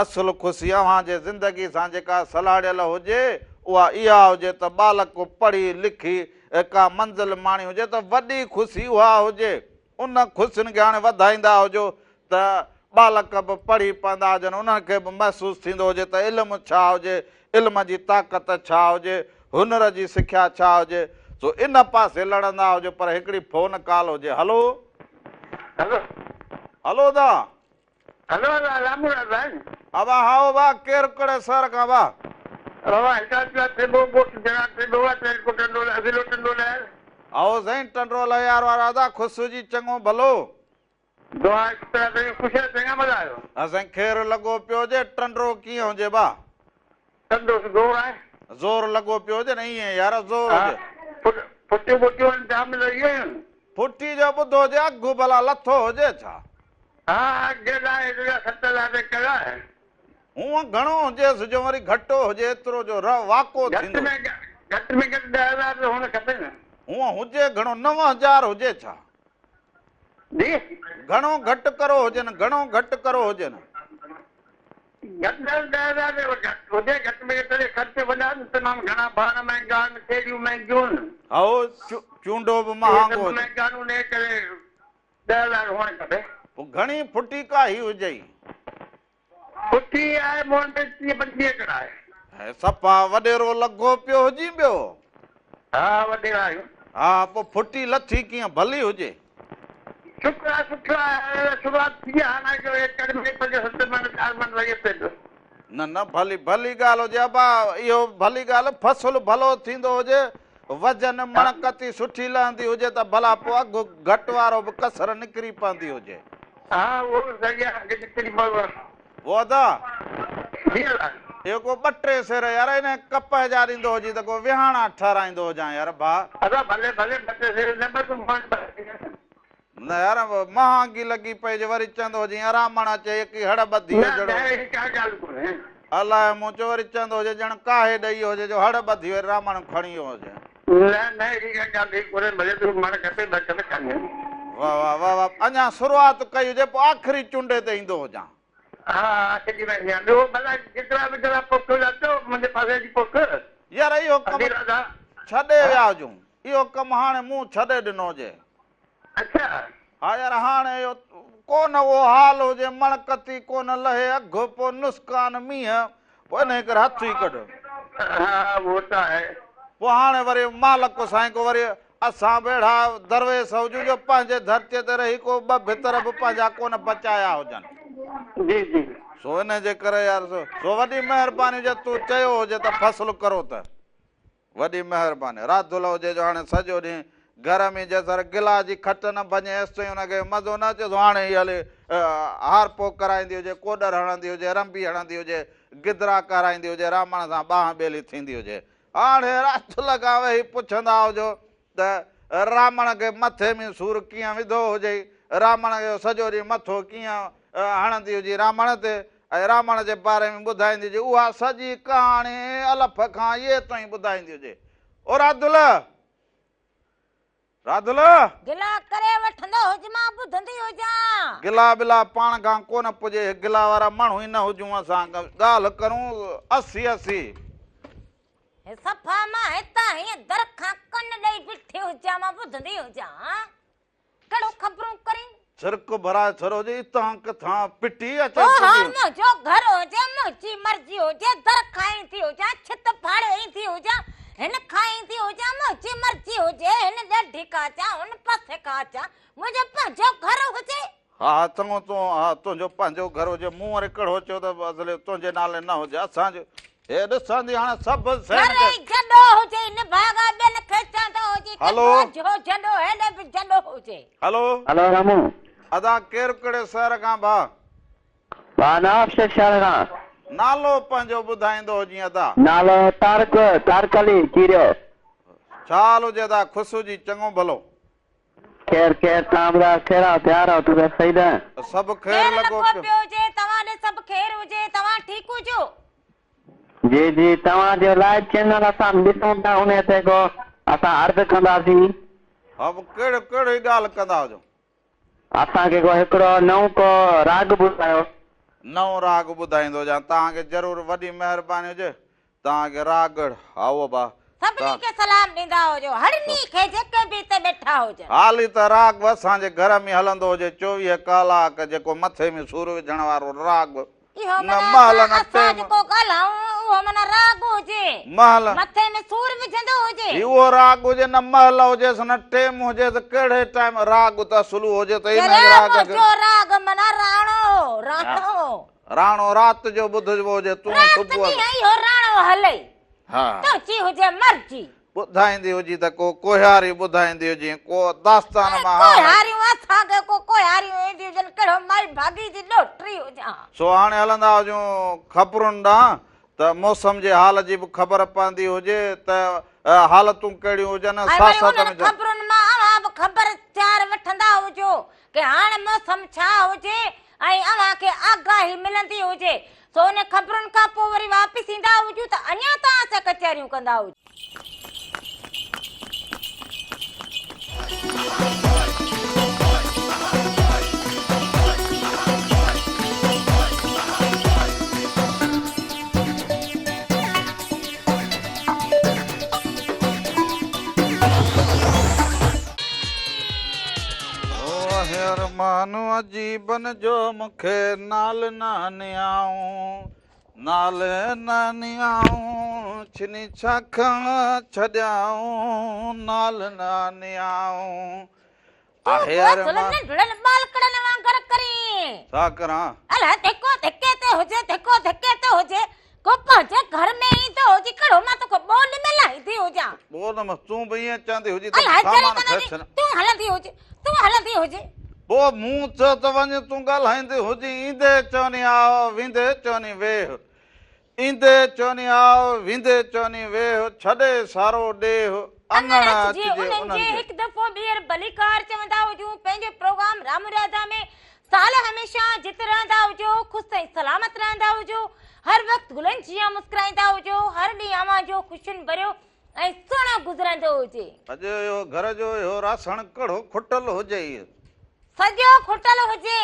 اصل خوشي اوهان جي زندگي سان جيڪا سلهاڙيل هجي اها اها هجي ته ٻالڪ پڙهي لکي ڪا منزل ماڻي هجي ته وڏي خوشي اها هجي. ان خوشين کي هاڻي وڌائيندا هجو ته ٻالڪ به پڙهي پوندا هجن، انهن کي به محسوس ٿيندو هجي ته علم ڇا هجي، علم جي طاقت ڇا هجي، هنر جي سکيا ڇا هجي، سو ان پاسي لڙندا هجو، پر هڪڙي فون ڪال هجي، هلو. هلو. هلو دا. هلو ادا راموراد سائين. ابا هائو با ڪير ڪهڙي شهر کان با. بابا هتان پيا ٿيٻو ڳوٺ جهڙا ٿيٻو آ تعلقو ٽنڊو ضلعو ٽنڊو لهيار. هائو سائين ٽنڊو لهيار وارا ادا خوش هجي چڱو ڀلو. دعا هڪ طرح سائين خوش آهيو چڱا ڀلا آهيو. ها سائين خير لڳو پيو هجي ٽنڊو ڪيئن هجي با. ٽنڊو زور آهي. زور لڳو پيو هجي نه ائين يار زور ها هجي. ڦٽيون ٻٽيون آهن جام لڳي ويون آهن. ڦٽي جو ٻڌو هجي اگهه ڀلا لٿو هجي ڇا. ها اگهه لاهي ڏنا 7 هزار رپيا ڪلو آهي. هونء گهڻو هجيس جو وري گهٽو هجي ايترو جو ر واڪو گهٽ ٿيندو. ۾ گهٽ ۾ گهٽ 10,000 ته هئڻ کپي نه. هونء هجي گهڻو 9,000 هجي ڇا؟ جي. گهڻو گهٽ ڪرو هجن گهڻو گهٽ ڪرو هجن. گهٽ ۾ گهٽ 10,000 ته هجي گهٽ ۾ گهٽ تڏهن خرچ وڏا آهن تمام گهڻا ڀاڻ مهنگا آهن تيليون مهنگيون آهن. هائو چونڊو به اهي مهانگو سڀ هجي. مهنگا آهن انهيء ڪري 10,000 هئڻ کپي. پوء گهڻي ڦٽي ڪاهي هجئي؟ ڦٽي آهي مون وٽ 30 25 ايڪڙ آهي. هي صفا وڏيرو لڳو پيو هجين ٻيو. ها وڏيرا آهيون. ها پوء ڦٽي لٿي ڪيئن ڀلي هجي. شڪر آهي سٺو آهي شروعات ٿي آهي هاڻي هڪ ايڪڙ ۾ پنج ست مڻ چار مڻ لڳي پئي ٿو. نه نه ڀلي ڀلي ڳالهه هجي ابا اهو ڀلي ڳالهه فصل ڀلو ٿيندو هجي وزن مڻ ڪتي سٺي لهندي هجي ته ڀلا پوء اگهه گهٽ وارو به ڪسر نڪري پوندي هجي. ها اهو به صحيح آهي اگهه نڪري پوندو. پوء ادا جي ادا. اهو ڪو ٻه ٽي سير يار انهي ڪپهه جا ڏيندو هجين ته ڪو ويهاڻا ٺهرائيندو هجان يار ڀاء. ادا ڀلي ڀلي ٻه ٽي سير نه بس مڻ ٻه. نه يار مهانگي لڳي پئي جو وري چوندو هجين ارامڻ اچي يڪي هڙ ٻڌي نه هجڙو. نه اهڙي ڪا ڳالهه ڪونهي. الاء مون چيو وري چوندو هجي ڄڻ ڪاهي ڏئي هجي جو هڙ ٻڌي وري رامڻ کڻي ويو هجي. نه نه اهڙي ڪا ڳالهه ئي ڪونهي ڀلي تون مڻ کپي ٻه کپي کڻي وڃ. واه واه واه واه اڃا شروعات ڪئي هجي پوء آخري چونڊي تي ايندو هجان. ها آخري ۾ ايندي ٻيو ڀلا جيترا به جهڙا پوک هجا اچو منهنجي پاسي اچي پوک. يار اهو ڪم ڇڏي ويا هجون اهو ڪم هاڻي مون ڇڏي ڏنو هجي. اڇا. ها يار هاڻ اهو ڪو نه اهو حال هجي مڻ ڪتي ڪو نه لهي اگهه پوء نسڪان مينهن پوء انهي ڪري هٿ ئي ڪڍ. ها اهو ته آهي. پوء هاڻي وري مالڪ سائين ڪو وري اسان به اهڙا درويش هجون جو پنهنجي ڌرتيء تي رهي ڪو ٻه ڀتر به پنهنجا ڪو نه بچايا هجن. جي جي. سو انهي جي ڪري يار سو وڏي مهرباني هجي تون چيو هجي ته فصل ڪرو ته. وڏي مهرباني. راڌل هجي جو هاڻي سڄو ڏينهن گهر ۾ جيسر گلا جي کٽ نه ڀڃي ايستائين هن کي مزو نه اچي سو هاڻي هي هلي هارپو ڪرائيندي هجي، ڪوڏر هڻندي هجي، رنبي هڻندي هجي، گدرا ڪهرائيندي هجي، رامڻ سان ٻانهن ٻيلي ٿيندي هجي. هاڻي راڌل کان ويهي پڇندا هجو ته رامڻ کي مٿي ۾ سور ڪيئن وڌو هجئي، رامڻ جو سڄو ڏينهن مٿو ڪيئن هڻندي هجي رامڻ تي ۽ رامڻ جي باري ۾ ٻڌائيندي هجي، اها سڄي ڪهاڻي الف کان يي تائين ٻڌائيندي هجي. او راڌل! راڌل! گلا ڪري وٺندو هج مان ٻڌندي هجان. گلا بلا پاڻ کان ڪونه پڄي، هي گلا وارا ماڻهو ئي نه هجون اسان، ڳالهه ڪرون اسي اسي. هي صفا مان هتان هيئن در کان ڪن ڏئي بيٺي هجان مان ٻڌندي هجان. ڪهڙو خبرون ڪرين. ڇرڪ ڀرائي ڇرو جي اتان ڪٿان پٽي اچي پوء پڳي. هاڻ منهنجو گهر هجي، منهنجي مرضي هجي، در کان ايندي هجان، ڇت ڦاڙي ايندي هجان، هن کان ايندي هجان، منهنجي مرضي هجي، هن ڏاڍي کان اچان، هن پاسي کان اچان، منهنجو پنهنجو گهر هجي. ها ها چڱو تون ها تنهنجو پنهنجو گهر هجي، مون وري ڪهڙو چيو ته اصل تنهنجي نالي نه هجي، اسان جو هي ڏسندي هاڻي سڀ شين گهر کي. ئي جڏو هجي نڀاڳا ٻين کي چوندو هجي هلو. ڪڍو اجهو جڏو هيڏي به جڏو هجي. هلو. هلو رامو. ادا ڪير ڪهڙي شهر کان ڀاء. ڀاء نواب شيخ شهر کان. نالو پنهنجو ٻڌائيندو هجين ادا. نالو طارق طارق علي کيريو. ڇا حال هجي ادا خوش هجي چڱو ڀلو. خير خير توهان ٻڌايو خير آ تيار آ طبيعت صحيح ته. سڀ خير خير لڳو لڳو پيو. پيو هجي توهان ڏي سڀ خير هجي توهان ٺيڪ هجو. جي جي توهان جو لائيو چينل اسان ڏسون ٿا انهي تي ڪو اسان عرض ڪنداسين. ها ڪهڙو ڪهڙي ڳالهه ڪندا هجو. اسان کي ڪو هڪڙو نئون ڪو راڳ ٻڌايو. نئون راڳ ٻڌائيندو هجان توهان کي ضرور وڏي مهرباني هجي توهان کي راڳ هائو ابا سڀني کي سلام ڏيندا هجو هڙني کي جيڪي به هتي ويٺا هجن. حالي ته راڳ به اسان جي گهر ۾ هلندو هجي 24 ڪلاڪ جيڪو مٿي ۾ سور وجهڻ وارو راڳ اهو نه معنيٰ مهل نه اسان ٽيم. جيڪو ڳالهائون اهو معنيٰ راڳ هجي. مهل. مٿي ۾ سور وجهندو هجي. هي اهو راڳ هجي نه مهل هجيس نه ٽيم هجيس ڪهڙي ٽائيم راڳ ته اصل اهو هجي ته ان راڳ کي. منهنجو راڳ معنيٰ راڻو راڻو. راڻو رات جو ٻڌجبو هجي تون رات صبح. ڏينهن اهو راڻو هلي. ها. تنهنجي هجي مرضي. ٻڌائيندي هجي ته ڪو ڪوهياري ٻڌائيندي هجي ڪو داستان مان هاڻ. ڪوهياريون اسان کي ڪو ڪوهياريون اينديون هجن ڪهڙو مائي ڀاڳي جي ڏوهٽري هجان. سو هاڻي هلندا هجون خبرن ڏانهن ته موسم جي حال جي به خبر پوندي هجي ته حالتون ڪهڙيون هجن ۽ وري سياست انهن ۾ ڇا. خبرن مان اوهان به خبر چار وٺندا هجو ڪي هاڻ موسم ڇا هجي ۽ اوهان کي آگاهي ملندي هجي. سو ان خبرن کان پوء وري واپس ايندا هجون ته اڃا توهان سان ڪچهريون ڪندا هجون. او هير مانو عجيبن جو مون کي نال نه هنيائون، نال نه هنيائون، ڇني ڇا کان ڇڏيائون، نال نه هنيائون. تون آهي به ارمان. اصل ننڍڙن ٻالڪڙن وانگر ڪرين. ڇا ڪران؟ الا ڌڪو ڌڪي تي هجي، ڌڪو ڌڪي تي هجي، ڪو پنهنجي گهر ۾ ايندو هجي ڪهڙو مان توکي ٻول ۾ لاهيندي هجان. ٻول ۾ تون به ائين چوندي هجين ته الا جڏهن سامان ڪندي کڻي ڇڏ. تون هلندي هجي، تون هلندي هجي. پوء مون چيو ته وڃ تون ڳالهائيندي هجين، ايندي چوني آء، ويندي چوني ويهه. ايندي چوني آء، ويندي چوني ويهه، ڇڏي سارو ڏيهه، اڱڻ اڱڻ اچجي اچجي انهن انهن جي. جي. هڪ دفعو ٻيهر ڀليڪار چوندا هجون پنهنجي پروگرام رام راڌا ۾ سال هميشه جت رهندا هجو خوش ۽ سلامت رهندا هجو هر وقت گلن جيان مسڪرائيندا هجو هر ڏينهن اوهان جو خوشين ڀريو ۽ سهڻو گذرندو هجي. اڄ اهو گهر جو اهو راسڻ ڪهڙو کٽل هجئي. سڄو کٽل هجي.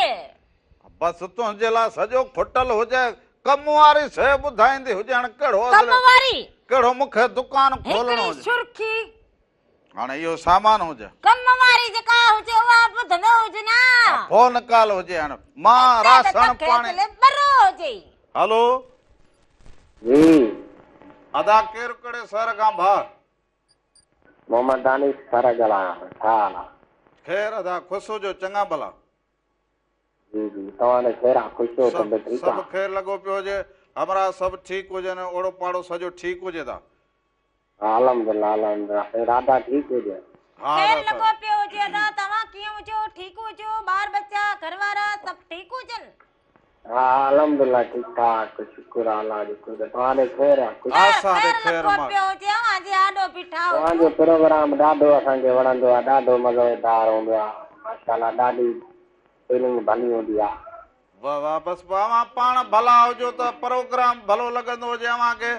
بس تنهنجي لاء سڄو کٽل هجي. ڪم واري شيء ٻڌائيندي هجي هاڻي ڪهڙو ڪم واري. ڪهڙو مون کي دڪان کولڻو هڪڙي هجي. سرخي. هاڻي اهو سامان هجي. ڪم واري جيڪا هجي اها ٻڌندو هجي نه. فون ڪال هجي هاڻي مان راسڻ پاڻي. ٻرو هجي. هلو. جي. ادا ڪير ڪهڙي شهر کان ڀاء. محمد دانش ٿر ڳالهايان پيو ڇا حال آ. خير ادا خوش هجو چڱا ڀلا. جي جي توهان ڏي خير آ خوش هو سڀ طبيعت ٺيڪ سڀ آ. خير لڳو پيو هجي همراهه سڀ ٺيڪ هجن اوڙو پاڙو سڄو ٺيڪ هجي ٿا. ها الحمدلله الحمدلله سائين راڌا ٺيڪ هجي. ها خير ادا لڳو سائين. پيو هجي ادا توهان ڪيئن هجو ٺيڪ هجو ٻار ٻچا گهر وارا سڀ ٺيڪ هجن. ها ها الحمدلله ٺيڪ ٺاڪ شڪر آ الله جو قدرت توهان ڏي خير آ خوش ها اسان ڏي خير خير لڳو مان. پيو هجي اوهان جي آڏو بيٺا توهان جو هجون. پروگرام ڏاڍو اسان کي وڻندو آ ڏاڍو مزيدار هوندو آ ماشاءالله ڏاڍي فيلنگ ڀلي هوندي آ. واه واه بس پوء اوهان پاڻ ڀلا هجو ته پروگرام ڀلو لڳندو هجي اوهان کي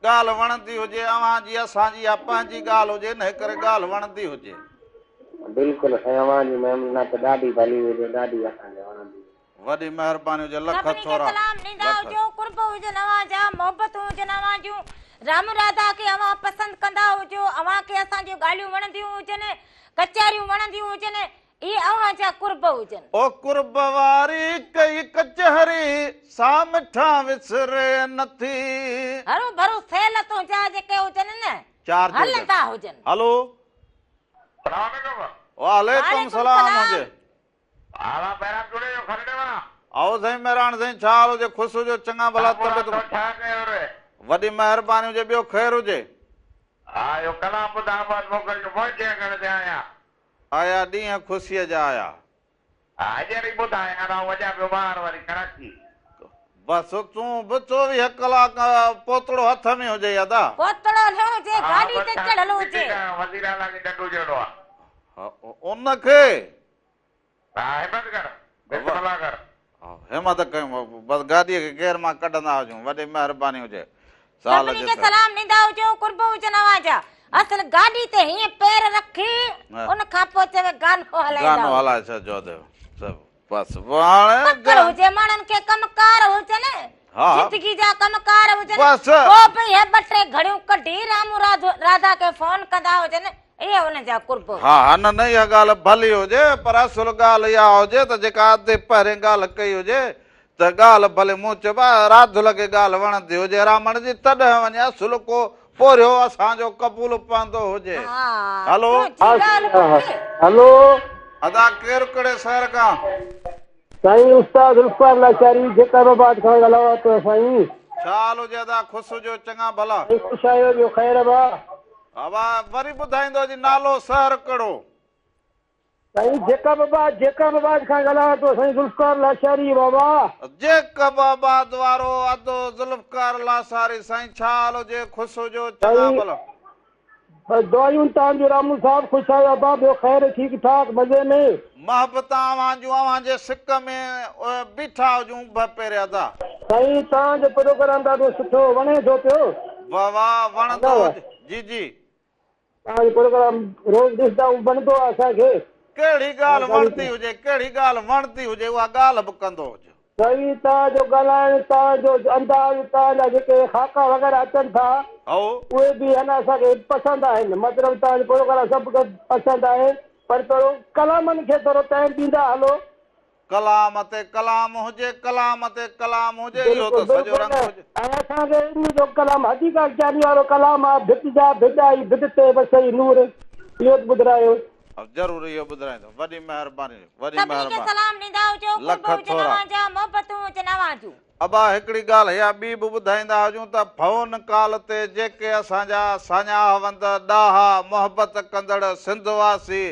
ڳالهه وڻندي هجي اوهان جي اسان جي اها پنهنجي ڳالهه هجي انهي ڪري ڳالهه وڻندي هجي. بلڪل سائين اوهان جي محنت ڏاڍي ڀلي هجي ڏاڍي اسان کي وڻندي هجي. وڏي مهرباني هجي لک سڀني کي ٿورا سلام ڏيندا لک. هجو قرب هجن اوهان جا محبتون هجن اوهان جون رام راڌا کي اوهان پسند ڪندا هجو اوهان کي اسان جون ڳالهيون وڻنديون هجن ڪچهريون وڻنديون هجن اهي اوهان جا قرب هجن. او قرب واري ڪئي ڪچهري سا مٺا وسري نٿي. هرو ڀرو سيل تنهنجا جيڪي هجن نه چارج هجن. هلندا هجن. هلو. سلام عليڪم. وعليڪم وعليڪم سلام سلام. هجي. ها بهرام جوڻيجو کرڙي مان. آئو سائين مهراڻ سائين ڇا حال هجي خوش هجو چڱا ڀلا طبيعت. ڇا ڪيو ري. وڏي مهرباني هجي ٻيو خير هجي. ها اهو ڪلام ٻڌان بس موڪلجو منهنجي اڱڻ تي آيا. آيا ڏينهن خوشيء جا آيا. ها هينئر ئي ٻڌايان آئون وڃان پيو ٻاهر وري ڪراچي. بس تون به 24 ڪلاڪ پوتڙو هٿ ۾ هجئي ادا. پوتڙو نه هجي ها گاڏي بس تي چڙهيل هجي. وزير اعليٰ کي ڏنڊو ڏيڻو آ. ها ان کي. ها همت ڪر بسم الله ڪر. همت ڪيون بس گاڏيء کي گير مان ڪڍندا هجون وڏي مهرباني هجي سال سڀني جي کي سلام ڏيندا هجو قرب هجن اوهان جا اصل گاڏي تي هيئن پير رکي ان کان پوء چوي گانو هلائيندا گانو هلائي ڇڏجو ادي سڀ بس پوء هاڻي پڪڙ هجي ماڻهن کي ڪم ڪار هجن زندگي جا ڪم ڪار هجن بس پوء به اهي ٻه ٽي گهڙيون ڪڍي رامو راڌا کي فون ڪندا هجن اهي انهن جا قرب. ها ها نه نه اها ڳالهه ڀلي هجي پر اصل ڳالهه اها هجي ته جيڪا ادي پهرين ڳالهه ڪئي هجي ته ڳالهه ڀلي مون چيو آهي راڌل کي ڳالهه وڻندي هجي رامڻ جي تڏهن وڃي اصل ڪو پورهيو اسان جو قبول پوندو هجي. هلو. هلو. ادا ڪير ڪهڙي شهر کان. سائين استاد ذوالفقار لاشاري جيڪب آباد کان ڳالهايان پيو سائين. ڇا حال هجي ادا خوش هجو چڱا ڀلا. سائين خوش آهيو ٻيو خير ڀا. ابا وري ٻڌائيندو جي نالو شهر ڪهڙو. سائين جيڪب آباد جيڪب آباد کان ڳالهايان پيو سائين ذوالفقار لاشاري بابا. جيڪب آباد وارو ادو ذوالفقار لاشاري سائين ڇا حال هجي خوش هجو چڱا ڀلا. بس دعايون توهان جون رامون صاحب خوش آهيو ابا ٻيو خير ٺيڪ ٺاڪ مزي ۾. محبتان اوهان جون اوهان جي سڪ ۾ بيٺا هجون اڀ پيري ادا. سائين توهان جو پروگرام ڏاڍو سٺو وڻي ٿو پيو. واه واه وڻندو هجي جي جي. توهان جو پروگرام روز ڏسندا آهيون وڻندو آهي اسان کي. ڪهڙي ڳالهه وڻندي هجي ڪهڙي ڳالهه وڻندي هجي اها ڳالهه به ڪندو هجو. سائين توهان جو ڳالهائڻ توهان جو انداز توهان جا جيڪي خاڪا وغيره اچن ٿا هائو. اهي به هن اسان کي پسند آهن مطلب توهان جو پروگرام سڀ پسند آهي پر ٿورو ڪلامن کي ٿورو ٽائيم ڏيندا هلو. ڪلام تي ڪلام هجي ڪلام تي ڪلام هجي اهو بلڪل ته سڄو بلڪل رنگ هجي. ۽ اسان کي ان جو ڪلام حديقه ڪياني وارو ڪلام آ ڀت جا ڀت آئي ڀت تي وسئي نور اهو به ٻڌرايو. ضرور اهو ٻڌرائيندو وڏي مهرباني وڏي سڀني کي مهرباني سلام ڏيندا هجو قرب لک هجن ٿورا. اوهان جا محبتون هجن اوهان جون. ابا هڪڙي ڳالهه اها ٻي به ٻڌائيندا هجون ته فون ڪال تي جيڪي اسان جا ساڃاهه وند ڏاها محبت ڪندڙ سنڌ واسي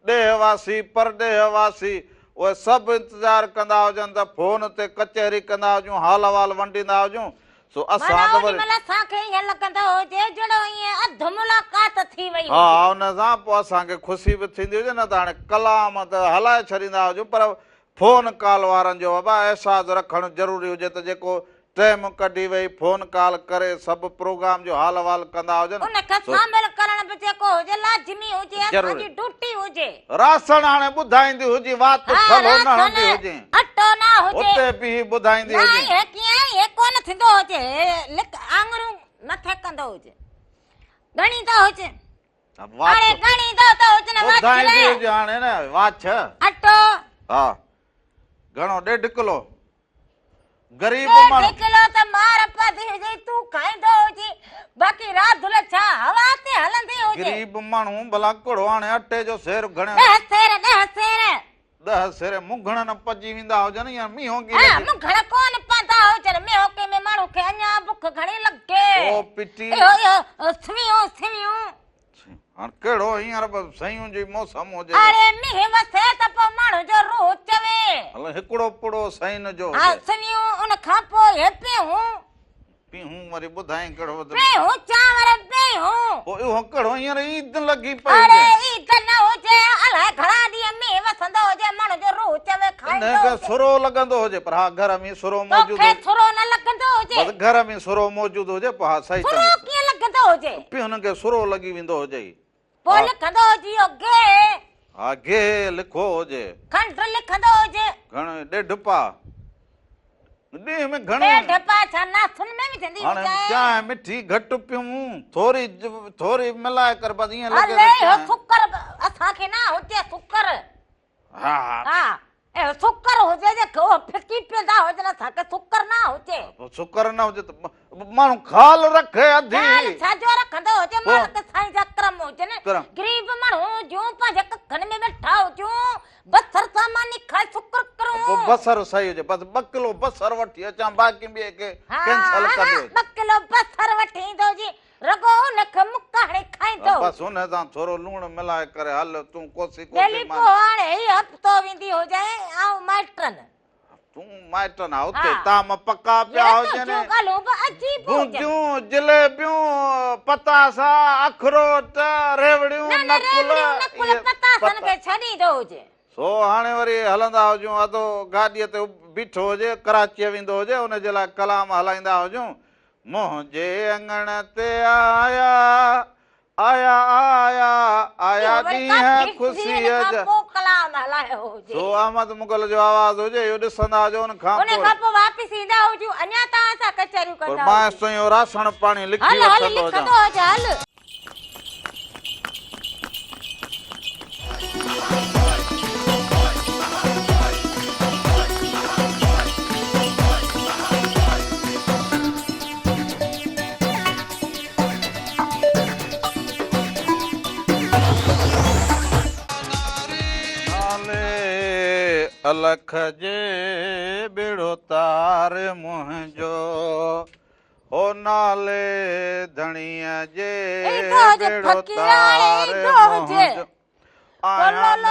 ڏيهه واسي، پرڏيهه واسي، اهي سڀ انتظار ڪندا هجن ته فون تي ڪچهري ڪندا هجون، حال احوال ونڊيندا هجون، سو اسان معنيٰ ته اوڏي وري. مهل اسان کي ائين لڳندو هجي جهڙو ائين اڌ ملاقات ٿي وئي ها، هجي. ان سان پوء اسان کي خوشي به ٿيندي هجي، نه ته هاڻي ڪلام ته هلائي ڇڏيندا هجون، پر فون ڪال وارن جو بابا احساس رکڻ ضروري هجي ته جيڪو ٽيم ڪڍي ويهي فون ڪال ڪري سڀ پروگرام جو حال احوال ڪندا هجن ان کي سو شامل ڪرڻ به جيڪو هجي لازمي هجي اسان ضروري. جي ڊيوٽي هجي. راسڻ هاڻي ٻڌائيندي هجي وات ها ٺلهو نه راسڻ هڻندي هجين. اٽو نه هجي. اتي بيهي ٻڌائيندي نه هجين. ائين ڪيئن ائين ڪونه ٿيندو هجي لڪ آڱريون مٿي ڪندو هجي ڳڻيندو هجي. واڇ اڙي ڳڻيندو ته هجي نه واڇ ٻڌائيندي هجي هاڻي نه واڇ. اٽو. ها گهڻو ڏيڍ ڪلو. غريب ڏيڍ ماڻهو. ڪلو ته مار پوندي هجي تون کائيندو هجين باقي راڌل ڇا هوا تي هلندي هجي. غريب ماڻهو ڀلا ڪهڙو هاڻي اٽي جو سير گهڻي. ڏهه سير ڏهه سير. ڏهه سير منگهڻ نه پئجي ويندا هجن يا مينهوڳي ها لڳي. منگهڻ ڪونه پوندا هجن مينهوڳي ۾ ماڻهو کي اڃا بک گهڻي لڳي. او پٽي. اهو اهو سويون سويون. هاڻ ڪهڙو هينئر به سيون جي موسم هجي. اڙي مينهن وسي ته پوء ماڻهو جو روح چوي. هل هڪڙو پڙو سين جو ها هجي. سويون ان کان پوء هي پيهون. پيهون وري ٻڌائين ڪهڙو وڌ. پيهون چانور پيهون. پوء اهو ڪهڙو هينئر عيد لڳي پئي اڙي هجي. عيد نه هجي الائي گهڻا ڏينهن مينهن وسندو هجي ماڻهو جو روح چوي کائيندو انهيء کي هجي. سرو لڳندو هجي پر ها گهر ۾ سرو موجود توکي هجي. سرو نه لڳندو هجي. بس گهر ۾ سرو موجود هجي پوء ها صحيح سرو چوندس. ڪيئن لڳندو هجي. پيهن کي سرو لڳي ويندو هجي. پوء لکندو هجي اهو گيهه. ها گيهه لکو هجي. کنڊ لکندو هجي. گهڻو ڏيڍ پاء. ڏينهن ۾ گهڻو. ڏيڍ پاء ڇا ناسن ۾ وجهندي هاڻي هجانء. چانهه مٺي گهٽ پيون ٿوري ٿوري ملائي ڪر بس ائين لڳي ته الي اهو چانهه. سڪر اسان کي نه هجي سڪر. ها ها. ها اهو سڪر هجي جي اهو ڦڪي پيندا هجن اسان کي سڪر نه هجي. پوء سڪر نه هجي ته ماڻهو خال رکي اڌي. خال ڇا جو رکندو هجي مالڪ سائين جا ڪرم هجن. ڪرم. غريب ماڻهو هجون پنهنجي ڪکن ۾ ويٺا هجون بصر سان ماني کائي شڪر ڪرون. پوء بصر صحيح هجي بس ٻه ڪلو بصر وٺي اچان باقي ٻئي کي ڪينسل ڪندي هجي. ها ٻه ڪلو بصر وٺي ايندو هجي رڳو ان کي مڪ هڻي کائيندو. بس ان سان ٿورو لوڻ ملائي ڪري هل تون ڪوسي ڪوسي ٻيلي ماني. پوء هاڻي هي هفتو ويندي هجين آئون مائٽن. تون مائٽن ها اتي طعام پڪا پيا هجن. تنهنجون ڳالهيون به عجيب هجن. بونديون، جليبيون، پتاسا، اخروٽ، ريوڙيون، نه نه نقل، ريوڙيون نقل پتاسن کي ڇڏيندو هجي. سو هاڻي وري هلندا هجون ادو گاڏيء تي بيٺو هجي ڪراچيء ويندو هجي ان جي لاء ڪلام هلائيندا هجون منهنجي اڱڻ تي آيا آيا آيا آيا ڏينهن خوشيء جا. سو احمد مغل جو آواز هجي اهو ڏسندا هجو ان کان پوء. پر مان ايستائين اهو راسڻ پاڻي لکي وٺندو هجان. نالي الک جي ٻيڙو تار منهنجو هو نالي ڌڻيء جي ٻيڙو تار منهنجو آهيان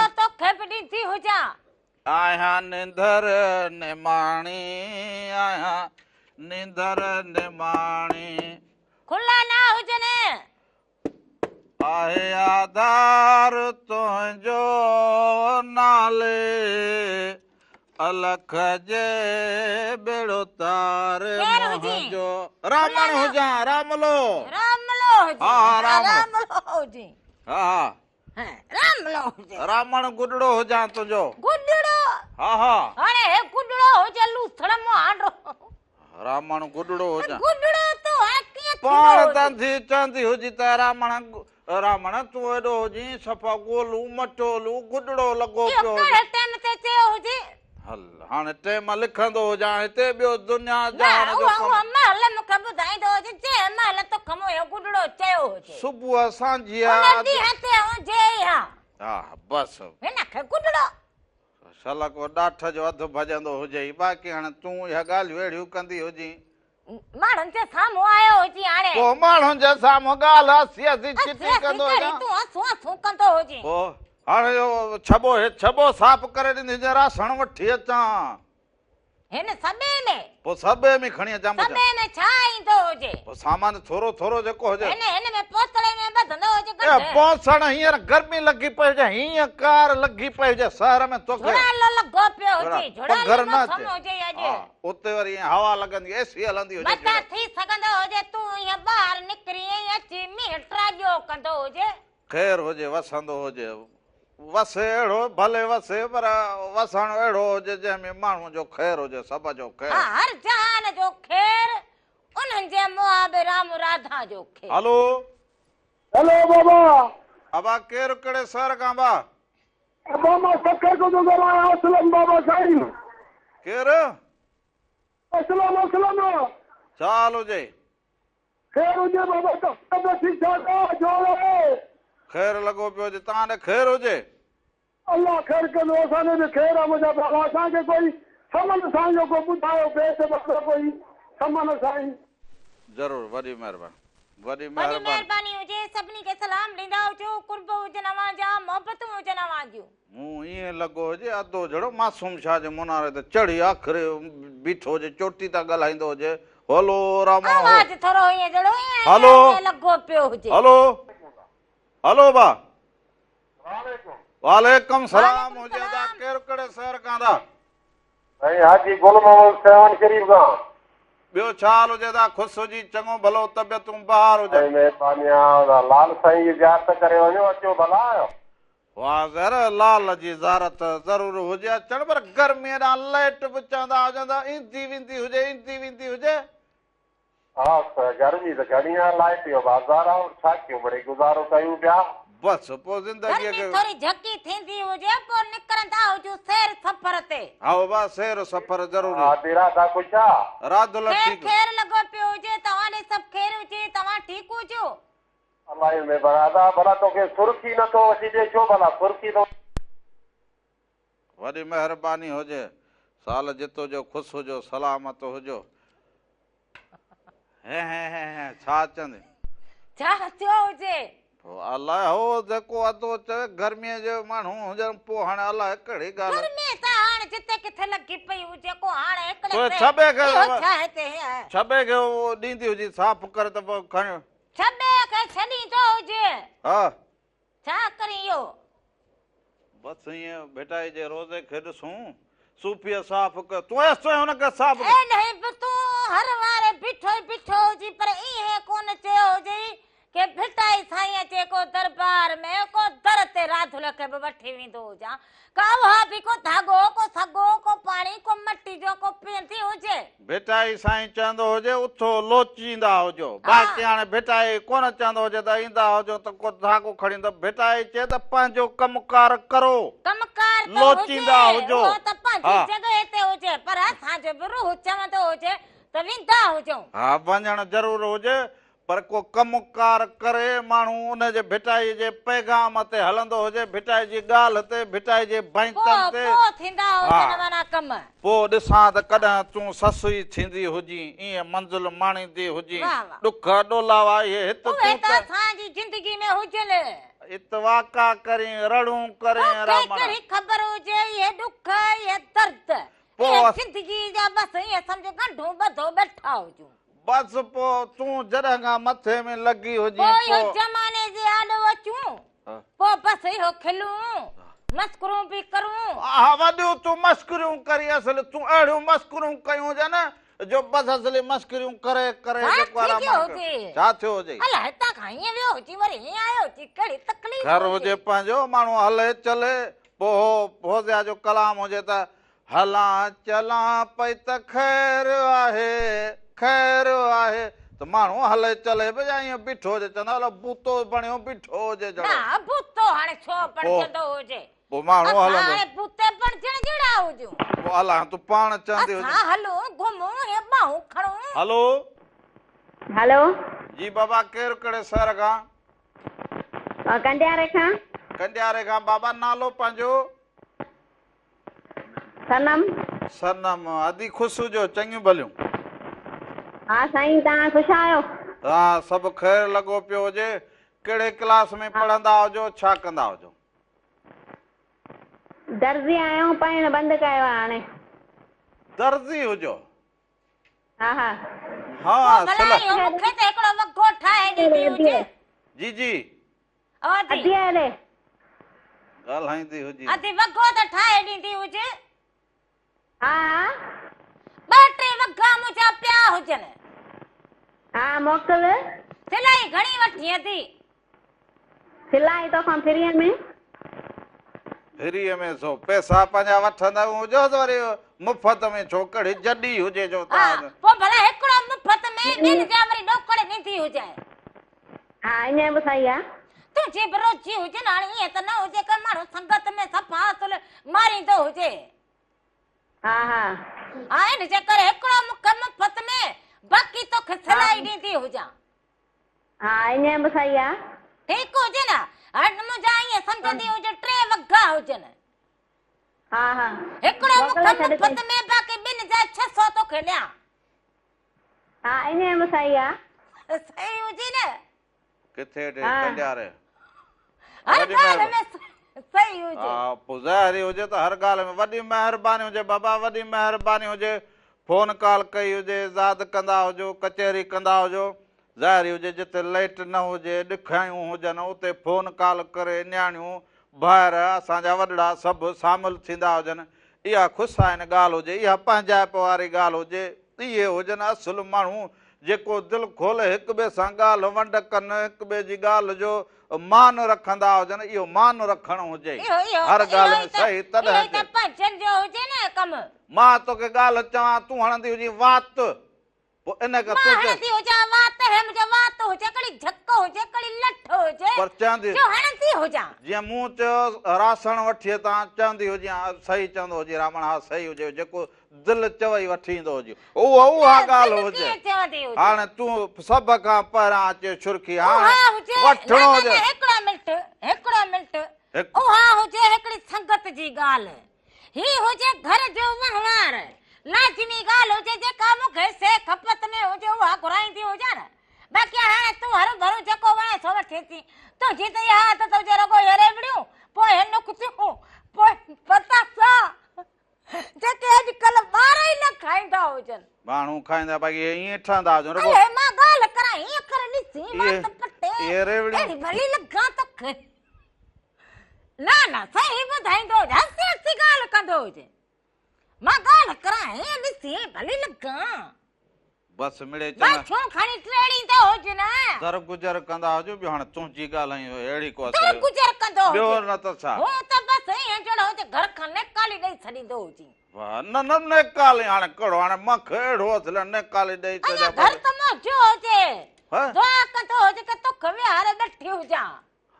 آهيان نندر نماڻي آهيان نندر نماڻي. کلا نه هجن. آهي آڌار تنهنجو نالي الک جي ٻيڙو تار ڪير هجين؟ منهنجو. رامڻ هجان، راملو. راملو هجين. ها ها راملو. راملو هجين. ها ها. ها راملو هجين. رامڻ گڏڙو هجان تنهنجو. گڏڙو. ها ها. هاڻي هي گڏڙو هجي لوسڙ مهانڊو. رامڻ گڏڙو هجان. گڏڙو تو هاڻي ڪيئن ٿيندو پاڻ هجي؟ تنڌي چوندي هجي ته رامڻ رامڻ تون ايڏو هجين صفا گولو مٽولو گڏڙو لڳو اهو پيو هجين. ڪهڙي ٽيم تي چيو هجي؟ هل هاڻي ٽيم لکندو هجان هتي ٻيو دنيا نه جهان جو اهو ڪم. اهو مهل مون کي ٻڌائيندو هجي جنهن مهل توکان مون اهو گڏڙو چيو هجي. صبح سانجهيء ان اڌ. ڏينهن تي هجي ئي ها. ها بس. هن کي گڏڙو. شل ڪو ڏاٺ جو اڌ ڀڄندو هجئي، باقي هاڻي تون اها ڳالهيون اهڙيون ڪندي هجين. ماڻهن جي سامهون آيو هجين هاڻي. پوء ماڻهن جي سامهون ڳالهه اسي اسي چٽي ڪندو هجان. تون هسون هسون ڪندو هجين. پوء هاڻي اهو ڇٻو هي ڇٻو صاف ڪري ڏيندي هجين، راسڻ وٺي اچان. هن سٻي ۾. پوء سٻي ۾ کڻي اچان ٻڌ. سٻي ۾ ڇا ايندو هجي؟ پوء سامان ٿورو ٿورو جيڪو هجي. هن هن ۾ پوتڙي ۾ ٻڌندو هجي اي ڳنڍ. پوسڻ هينئر گرمي لڳي پئي هجي، هينئن ڪار لڳي پئي هجي شهر ۾ توکي. جهڙالو لڳو پيو هجي، پگهر جهڙالي نه اچي. موسم هجي اڄ. ها، اتي وري ائين هوا لڳندي، اي سي هلندي هجي. متان ٿي سگهندو هجي تون ائين ٻاهر نڪري ۽ اچي مينهن ٽاڄو ڪندو هجي. خير هجي وسندو هجي. وسي اهڙو ڀلي وسي پر وسڻ اهڙو هجي جنهن ۾ ماڻهوء جو خير هجي، سڀ جو خير. ها هر جهان جو خير انهن جي منهان به رام راڌا جو خير. هلو. هلو بابا. ابا ڪير ڪهڙي شهر کان با. ابا مان سکر کان ٿو ڳالهايان اسلم بابا سائين. ڪير؟ اسلم اسلم. ڇا حال هجي. خير هجي بابا طبيعت ٺيڪ ٺاڪ آ جوڙ آهي. خير لڳو پيو هجي توهان ڏي خير هجي. الله خير ڪندو اسان ڏي به خير آ منهنجا بابا اسان کي ڪوئي سمن سائين جو ڪو ٻڌايو بيت بابا ڪوئي سمن سائين. ضرور وڏي مهرباني وڏي وڏي مهرباني. مهرباني هجي سڀني کي سلام ڏيندا هجو قرب هجن اوهان جا محبتون هجن اوهان جون. مون ائين لڳو هجي ادو جھڙو معصوم شاهه جي مناري تي چڙهي آخري بيٺو هجي چوٽي تان ڳالهائيندو هجي هلو رامڻ هو. آواز ٿورو ائين جھڙو ائين هلو ائين لڳو پيو هجي. هلو هلو با. وعليڪم سلام وعليڪم هجي ادا سلام. ڪير ڪهڙي شهر کان ادا. سائين حاجي گل محمد سيوهڻ شريف کان. ٻيو ڇا حال هجي ادا خوش هجي چڱو ڀلو طبيعتون بهار هجن. سائين مهرباني آ ادا لال سائين جي زيارت ڪري وڃو اچو ڀلا آيو. واھ زهر لال جي زيارت ضرور هجي اچڻ پر گرمي ڏانهن لائٽ به چوندا هجن ته ايندي ويندي هجي ايندي ويندي هجي. ها ته گرمي ته گهڻي آ لائٽ جو بازار آ ڇا ڪيون مڙئي گذارو ڪيون پيا. بس پوء زندگي گرمي کي. ٿوري جهڪي ٿيندي هجي پوء نڪرندا هجون سير سفر تي. هائو با سير سفر ضروري. ها ادي راڌا خوش آ. راڌل خير ٺيڪ. خير لڳو پيو هجي توهان ڏي سڀ خير هجي توهان ٺيڪ هجو. الله ۾ ڀلا ڀلا توکي سرخي نٿو وٺي ڏي ڇو ڀلا سرخي تو. وڏي مهرباني هجي سال جت هجو خوش هجو سلامت هجو هي هي هي هي ڇا چوندين. ڇا ٿيو هجي. پوء الائي هو جيڪو ادو چوي گرمي جو ماڻهو هجن پوء هاڻي الائي ڪهڙي ڳالهه. گرمي ته هاڻي جتي ڪٿي لڳي پئي هجي ڪو هاڻي هڪڙي پوء تي ڇٻي کي اهو ڇا هتي هي. ڇٻي کي ڏيندي هجي صاف ڪري ته پوء کڻي. ڇٻي کي ڇڏيندو هجي. ها. ڇا ڪرين اهو. بس ائين ڀٽائي جي روضي کي ڏسون. صوفيء صاف ڪيو. تون ايس تون هن کي صاف ڪر. اي نهين به تون هر واري بيٺو ئي بيٺو هجين پر ائين ڪونه چيو هجئي ڪي ڀٽائي سائين اچي ڪو دربار ۾ ڪو در تي راڌل کي به وٺي ويندو هجان ڪا اها به ڪو ڌاڳو ڪو سڳو ڪو پاڻي ڪو مٽي جو ڪو پيئندي هجي. ڀٽائي سائين چوندو هجي اٿو لوچيندا هجو باقي هاڻي ڀٽائي ڪونه چوندو هجي ته ايندا هجو ته ڪو ڌاڳو کڻي ايندو ڀٽائي چئي ته پنهنجو ڪم ڪار ڪرو ڪم ڪار ته لوچيندا هجي هجو اهو ته پنهنجي ها. جڳهه تي هجي پر اسان جو به روح چوندو هجي ته ويندا هجون. ها وڃڻ ضرور هجي پر ڪو ڪم ڪار ڪري ماڻهو ان جي ڀٽائي جي پيغام تي هلندو هجي، ڀٽائي جي ڳالهه تي، ڀٽائي جي بيتن تي. پوء ٿيندا هجن ها. معنيٰ ڪم. پوء ڏسان ته ڪڏهن تون سسئي ٿيندي هجين، ائين منزل ماڻيندي هجين، واهه واهه. ڏک ڏولاوا اهي هت اهي تون ته ته. اسان جي زندگي ۾ هجن. هت واڪا ڪرين، رڙون ڪرين، توکي رامڻ. ڪهڙي خبر هجي اهي ڏک، اهي درد، پوء اهي اس. زندگي جا بس ائين سمجهه ڳنڍون ٻڌو ويٺا هجون. بس پوء تون جڏهن کان مٿي ۾ لڳي هجين پوء اهو پوء. زماني جي آڏو اچون، پوء بس اهو کلون، مسڪرون به ڪرون. ها وڏيون تون مسڪريون ڪرين اصل تون اهڙيون مسڪريون ڪيون هجن جو بس اصلي مسڪريون ڪري ڪري ڇا جيڪو ٿي آرام ويو هجي. ڇا ٿيو هجي. الا هتان کان هيئن ويو هجي وري هيئن آيو هجي ڪهڙي تڪليف گهر هجي پنهنجو ماڻهو هلي چلي پوء هو فوزيا جو ڪلام هجي ته هلان چلان پئي ته خير آهي خير آهي ته ماڻهو هلي چلي به يا ائين بيٺو هجي چوندا الا بوتو بڻيو بيٺو هجي جهڙو. نه بوتو هاڻي ڇو بڻجندو هجي. پوء ماڻهو اسان هلندو. هاڻي بوتي بڻجڻ جهڙا هجون. پوء الا تون پاڻ چوندي هجين. اسان هلون گهمون هي ٻانهون کڻون. هلو. هلو. جي بابا ڪير ڪهڙي شهر کان؟ ڪنڊياري کان. ڪنڊياري کان بابا نالو پنهنجو؟ صنم. صنم ادي خوش هجو چڱيون ڀليون. ها سائين توهان خوش آهيو. ها سڀ خير لڳو پيو هجي ڪهڙي ڪلاس ۾ پڙهندا هجو ڇا ڪندا هجو. درزي آهيون پڙهڻ بند ڪيو آهي هاڻي. درزي هجو. ها ها. ها پوء ڀلا اهو مون کي ته هڪڙو وڳو ٺاهي ڏيندي هجي. جي جي. او ادي. ادي اڙي. ڳالهائيندي هجي. ادي وڳو ته ٺاهي ڏيندي هجي. ها ها. ٻه ٽي وڳا منهنجا پيا هجن. ها موڪل. سلائي گهڻي وٺين ادي. سلائي توکان فريء ۾. فريء ۾ سو پئسا پنهنجا وٺندا هجو ته وري مفت ۾ ڇو ڪهڙي جڏي هجي جو ها تان. پوء ڀلا هڪڙو مفت ۾ ٻين جا وري ڏوڪڙ ڏيندي هجانء. ها ائين به صحيح آ. تنهنجي به روزي هجي نه هاڻي ائين ته نه هجي ڪي ماڻهو سنگت ۾ صفا اصل ماريندو هجي. ها ها. ها ان جي ڪري هڪڙو مون کي مفت ۾ باقي توکي سلائي ڏيندي هجان. ها ائين به صحيح آ. ٺيڪ هجي نه هاڻي منهنجا ائين سمجهندي هجي ٽي وڳا هجن. ها ها. هڪڙو مون موڪلي کي ڇڏ مفت ۾ باقي ٻن جا 600 توکي ڏيان. ها ائين به صحيح آ. صحيح هجي نه. ڪٿي ڏي ها. ڪنڊياري. هر وڏي ڳالهه مهرباني. ۾ صحيح هجي. ها پوء ظاهر ئي هجي ته هر ڳالهه ۾ وڏي مهرباني هجي بابا وڏي مهرباني هجي فون ڪال ڪئي هجي زاد ڪندا هجو ڪچهري ڪندا هجو ظاهر ئي هجي جتي لئٽ نه هجي ڏکايون هجن اتي فون ڪال ڪري نياڻيون ڀائر اسان جا وڏڙا سڀ شامل ٿيندا هجن اها خوش آئين ڳالهه هجي، اها پنهنجائپ واري ڳالهه هجي، اهي هجن اصل ماڻهو جيڪو دل کولي هڪ ٻئي سان ڳالهه ونڊ ڪن، هڪ ٻئي جي ڳالهه جو مان رکندا هجن، اهو مان رکڻ هجي هر ڳالهه ۾ صحيح تڏهن ٿئي. مان توکي ڳالهه چوان تون هڻندي هجين وات. پوء ان کان مان تون چئه. هڻندي هجان وات هي منهنجو وات هجي ڪڙي جهڪ هجي ڪڙي لٺ هجي پر چوندي. جو هڻندي هجان. جيئن مون چيو راسڻ وٺي تان چوندي هجين ها صحيح چوندو هجين راوڻ ها صحيح هجي جيڪو دل چوئي وٺي ايندو هجين اهو اها نه ڳالهه دل هجي. ڪيئن چوندي هجي. هاڻي تون سڀ کان پهريان اچي ڇرڪي هاڻي اها هجي وٺڻو نه نه هجي. نه هڪڙو منٽ هڪڙو منٽ هڪ. اها هجي هڪڙي سنگت جي ڳالهه. هي هجي گهر جو وهنوار، لازمي ڳالهه هجي جيڪا مون کي سي کپت ۾ هجي اها گهرائيندي هجان نه. باقي هاڻي تون هروڀرو جيڪو وڻي سو وٺين ٿي. تنهنجي ته اها عادت هجي رڳو هي ريوڙيون، پوء هي نڪتيون، پوء پتاسا، جيڪي اڄڪلهه ٻار ئي نه کائيندا هجن. ماڻهو کائيندا باقي هي ائين ٺهندا هجن رڳو. اڙي مان ڳالهه ڪران هيئن ڪر ڏسين وات پٽي، اهي ريوڙيون. اهڙي ڀلي لڳان توکي. نه نه صحيح ٻڌائيندو هجي هسي هسي ڳالهه ڪندو هجي مان ڳالهه ڪران هيئن ڏسين ڀلي لڳان. بس مڙئي چڱا. واڇون کڻي ٽيڙيندو هج نه. در گذر ڪندا هجو ٻيو هاڻي تنهنجي ڳالهه ۽ اهڙي ڪو اصل. در گذر ڪندو هجي. ٻيو نه ته ڇا. هو ته بس ائين جهڙو هجي گهر کان نيڪالي ڏئي ڇڏيندو هجي. واهه نه نه نيڪالي هاڻي ڪهڙو هاڻي مک اهڙو اصل نيڪالي ڏئي ڇڏيان. اڃا گهر ته منهنجو هجي. دعا ڪندو هجي ته توکي ويهاري ويٺي هجان.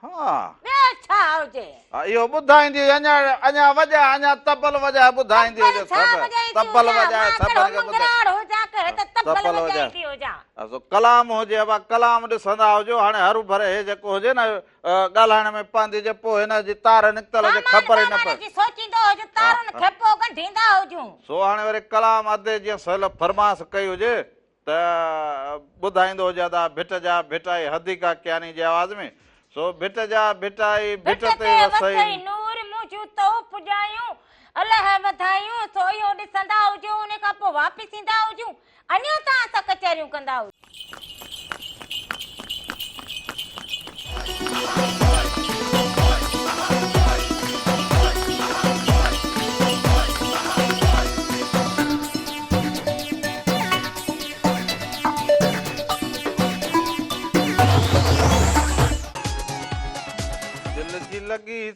ها. ٻيو ڇا هجي. اهو ٻڌائيندي هئي اڃا اڃا وڄاء اڃا طبل وڄاء ٻڌائيندي هجي طبل ڇا سڀ وڄائيندي طبل هجان وڄاء مان سڀن ڪهڙو کي ٻڌائي منگراڙ هجان ڪه هت طبل طبل وڄاء وڄائيندي هجان. سو ڪلام هجي ابا ڪلام ڏسندا هجو هاڻي هرو ڀري هي جيڪو هجي نه ڳالهائڻ ۾ پوندي هجي پوء هن جي تار نڪتل هجي سامان خبر ئي نه وامان پوي. جي سوچيندو هجي تارن کي پوء ڳنڍيندا هجون. سو هاڻي وري ڪلام ادي جيئن سهيل فرماس ڪئي هجي ته ٻڌائيندو هجي ادا ڀٽ جا ڀٽائي حديقه ڪياني جي آواز ۾ سو ڀٽ جا ڀٽائي ڀٽ تي وسئي. نور منهنجون تو پڄايون الهه وڌايون سو اهو ڏسندا هجو ان کان پوء واپس ايندا هجون اڃا توهان سان ڪچهريون ڪندا هجون.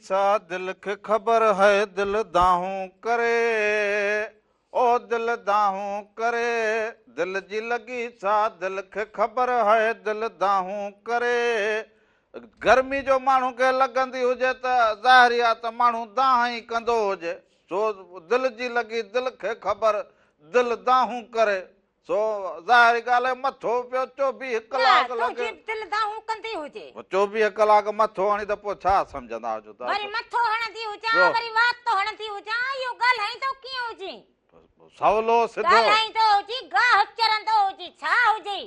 سا دل کي خبر هي دل دانهون ڪري او دل دانهون ڪري دل جي لڳي سا دل کي خبر هي دل دانهون ڪري. گرمي جو ماڻهو کي لڳندي هجي ته ظاهري آ ته ماڻهو دانهن ئي ڪندو هجي. سو دل جي لڳي دل کي خبر دل دانهون ڪري. سو ظاهري ڳالهه آهي مٿو پيو 24 ڪلاڪ نه لڳي. تنهنجي به دل دانهون ڪندي هجي. 24 ڪلاڪ مٿو هڻي ته پوء ڇا سمجهندا هجو ته وري مٿو هڻندي هجان ٻيو؟ وري وات هڻندي هجان اهو ڳالهائيندو ڪيئن هجين؟ سولو سڌو. ڳالهائيندو هجي گاهه چرندو هجي ڇا هجي؟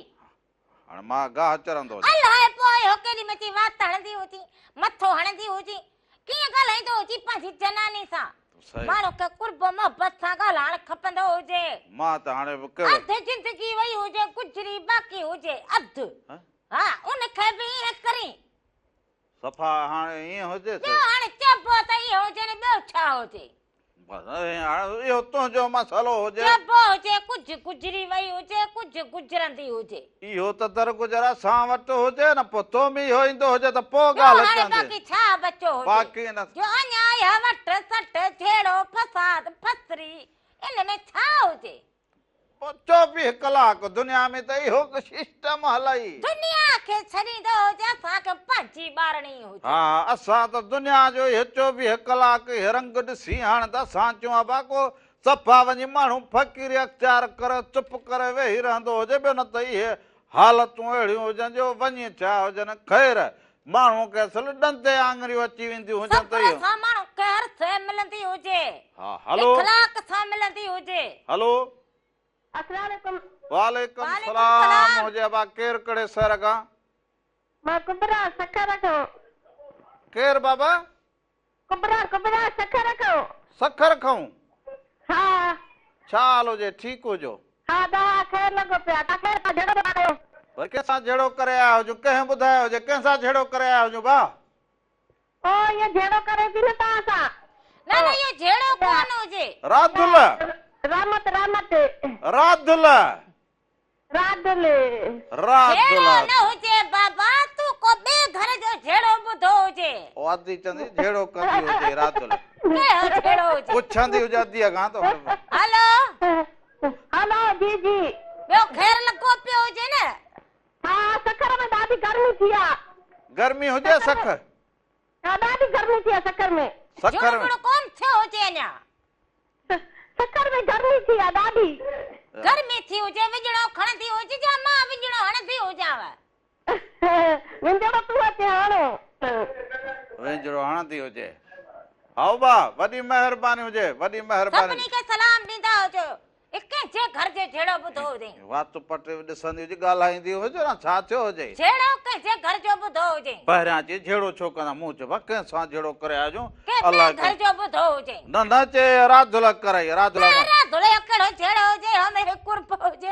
هاڻي مان گاهه چرندو هجان. الائي پوء اهو ڪيڏي مهل چئي وات هڻندي هجي مٿو هڻندي هجي ڪيئن ڳالهائيندو هجي پنهنجي جناني سان. صحيح. ماڻهو کي قرب محبت سان ڳالهائڻ کپندو هجي. مان ته هاڻي به ڪهڙو. اڌ زندگي وئي هجي گذري باقي هجي اڌ. ها؟ ها ان کي به ائين ڪرين. صفا هاڻي ائين هجي ته. ٻيو هاڻي چئبو ته ائين هجي نه ٻيو ڇا هجي. بس هاڻي اهو تنهنجو مسئلو هجي. چئبو هجي ڪجهه گذري وئي هجي ڪجهه گذرندي هجي. اهو ته درگذر اسان وٽ هجي نه پوء تو ۾ اهو ايندو هجي ته پوء ٻيو ڳالهه هاڻي ڪندي. باقي ڇا بچو هجي. باقي نه. جو اڃا اها وٺ سٺ جهيڙو فساد فسري ان ۾ ڇا هجي. پوء 24 ڪلاڪ دنيا ۾ ته اهو سسٽم هلئي. دنيا کي ڇڏيندو هجي اسان کي پنهنجي ٻارڻي هجي. ها اسان ته دنيا جو اهو 24 ڪلاڪ اهي رنگ ڏسي هاڻ ته اسان چون ابا ڪو صفا وڃي ماڻهو فقيري اختيار ڪري چپ ڪري ويهي رهندو هجي ٻيو نه ته اهي حالتون اهڙيون هجن جو وڃي ٿيا هجن خير ماڻهو کي اصل ڏندي آڱريون اچي وينديون هجن ته صبر اهو. سان ماڻهو کي هر شيء ملندي هجي. ها هلو. اخلاق سان ملندي هجي. هلو. السلام عليڪم. وعليڪم وعليڪم سلام سلام. هجي ابا ڪير ڪهڙي شهر کان؟ مان ڪبريٰ سکر کان. ڪير بابا؟ ڪبريٰ ڪبريٰ سکر کان. سکر کان؟ ها. ڇا حال هجي ٺيڪ هجو؟ ها دعا خير لڳو پيو آ تان خير سان جهيڙو پيا ڪيو. وري ڪنهن سان جهيڙو ڪري آيا هجون ڪنهن ٻڌايو هجي ڪنهن سان جهيڙو ڪري آيا هجون ڀاء؟ او اهو جهيڙو ڪري ٿي نه توهان سان. نه نه اهو جهيڙو ڪونه هجي. راڌل. رحمت رحمت. راڌل. راڌل. راڌل. جهيڙو نه هجي بابا تون ڪو ٻئي گهر جو جهيڙو ٻڌو هجي. او ادي چوندي جهيڙو ڪندي هجي راڌل. ڪهڙو جهيڙو هجي. پڇندي هجي اديء کان ته. هلو. هلو جي جي. ٻيو خير لڳو پيو هجي نه. ها سکر ۾ ڏاڍي گرمي ٿي آ. گرمي هجي سکر. ها ڏاڍي گرمي ٿي آ سکر ۾. سکر ۾. جهڙو ڪونه ٿيو هجي اڃا. سکر ۾ گرمي ٿي آ ڏاڍي. گرمي ٿي هجي وڄڻو کڻندي هجي يا مان وڄڻو هڻندي هجانو. وڃڻو تون اچي هڻو. وڃڻو هڻندي هجي. هائو با وڏي مهرباني هجي وڏي مهرباني. سڀني کي سلام ڏيندا هجو. ڪنهن جي گهر جو جهيڙو ٻڌو هجي. وات پٽ ڏسندي هجي ڳالهائيندي هجي نه ڇا ٿيو هجي. جهيڙو ڪنهن جي گهر جو ٻڌو هجي. پهريان چي جهيڙو ڇو ڪندا مون چيو ڀا ڪنهن سان جهيڙو ڪري آيا هجون. ڪنهن ٻئي گهر جو ٻڌو هجي. نه نه چي راڌل ڪرائي راڌل. راڌل جو ڪهڙو جهيڙو هجي همي قرب هجي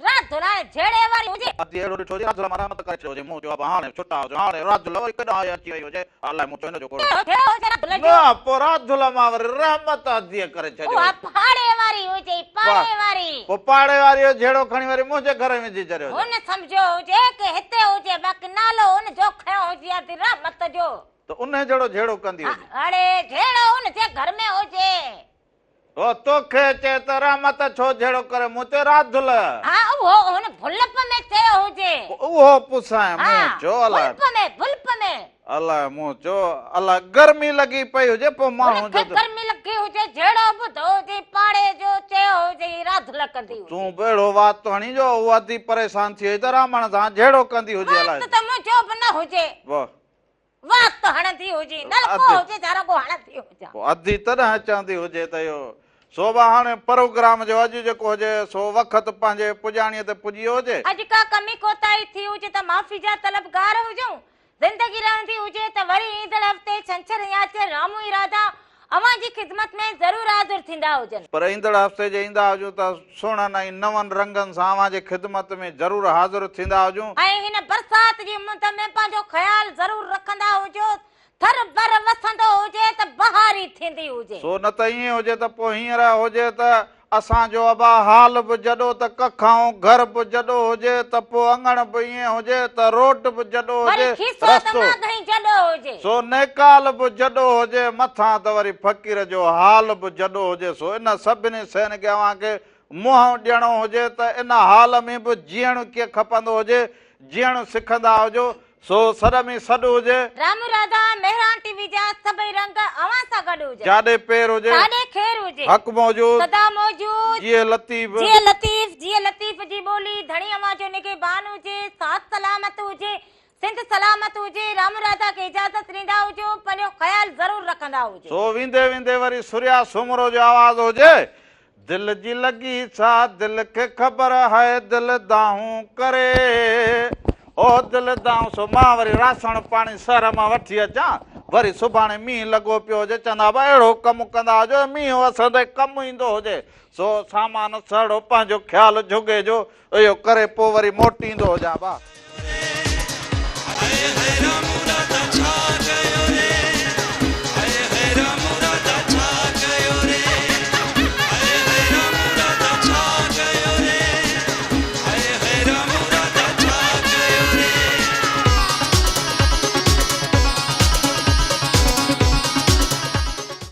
راڌل هاڻي جهيڙي واري هجي. ادي اهڙو ڏٺو هجي راڌل مان رحمت ڪري ڇڏيو هجي مون چيو ابا هاڻي ڇٽا هجو هاڻي راڌل وري ڪڏهن اچي وئي هجي الائي مون چيو هن جو ڪهڙو. ڪهڙو جهيڙو هجي راڌل جو. نه پوء راڌل مان وري رحمت اديء ڪري ڇڏيو. اها پاڙي واري هجي پاڙي واري. پوء پاڙي واري جو جهيڙو کڻي وري منهنجي گهر ۾ وجهي ڇڏيو هجي. هن سمجهيو هجي ڪي هتي هجي باقي نالو هن جو کنيو هجي ادي رحمت جو. ته انهي جهڙو جهيڙو ڪندي هجي. اڙي جهيڙو هن جي گهر ۾ هجي. هو توکي چئي ته رحمت ڇو جهيڙو ڪري مون چيو راڌل. ها اهو هن ڀلپ ۾ چيو هجي. پوء اهو پڇانء مون چيو الائي. ڀلپ ۾ ڀلپ ۾. الائي مون چيو الائي گرمي لڳي پئي هجي پوء ماڻهو هن کي گرمي لڳي هجي جهيڙو ٻڌو هجي پاڙي جو چيو هجي راڌل ڪندي هجي. تون به اهڙو وات هڻين جو اها ادي پريشان ٿي وئي ته رامڻ سان جهيڙو ڪندي هجي الائي. وات ته منهنجو به نه هجي. واهه. وات هڻندي هجي نلڪو هجي جا رڳو هڻندي هجان. پوء ادي تڏهن چوندي هجي ته اهو سو به هاڻي پروگرام جو اڄ جيڪو هجي سو وقت پنهنجي پڄاڻيء تي پڄي ويو هجي. اڄ ڪا ڪمي ڪوتاهي ٿي هجي ته معافي جا طلبگار هجون. زندگي رهندي هجي ته وري ايندڙ هفتي ڇنڇر يا آچر رامو ارادا اوهان جي خدمت ۾ ضرور حاضر ٿيندا هجن. پر ايندڙ هفتي جي ايندا هجون ته سهڻن ۽ نون رنگن سان اوهان جي خدمت ۾ ضرور حاضر ٿيندا هجون. ۽ هن برسات جي مند ۾ پنهنجو خيال ضرور رکندا هجو، ٿر بر وسندو هجي ته بهاري ٿيندي هجي. سو نه ته ائين هجي ته پوء هينئر هجي ته. اسان جو ابا حال به جڏو ته ڪکائون گهر به جڏو هجي ته پوء اڱڻ به ائين هجي ته روڊ به جڏو وري هجي کيسو ته رستو ماڳهين جڏو هجي. سو نيڪال به جڏو هجي مٿان ته وري فقير جو حال به جڏو هجي سو ان سڀني شين کي اوهان کي منهن ڏيڻو هجي ته ان حال ۾ به جيئڻ ڪيئن کپندو هجي جيئڻ سکندا هجو سو سڏ ۾ سڏ هجي. رام راڌا مهراڻ ٽي وي جا سڀئي رنگ اوهان سان گڏ هجن. جاڏي پير هجي. تاڏي خير هجي. حق موجود. سدا موجود. جيئي لطيف. جيئي لطيف جيئي لطيف جي ٻولي ڌڻي اوهان جو نگهبان هجي ساٿ سلامت هجي سنڌ سلامت هجي رام راڌا کي اجازت ڏيندا هجو پنهنجو خيال ضرور رکندا هجو. سو ويندي ويندي وري سريا سومرو جو آواز هجي. دل جي لڳي سا دل کي خبر هاء دل دانهون ڪري او دل دانهون سو مان وري راسڻ پاڻي شهر مان وٺي اچان وري سڀاڻي مينهن لڳو پيو هجي چوندا ابا اهڙو ڪم ڪندا هجو مينهن وسندي ڪم ايندو هجي سو سامان سهڙو پنهنجو خيال جهڳي جو اهو ڪري پوء وري موٽيندو هجان ابا.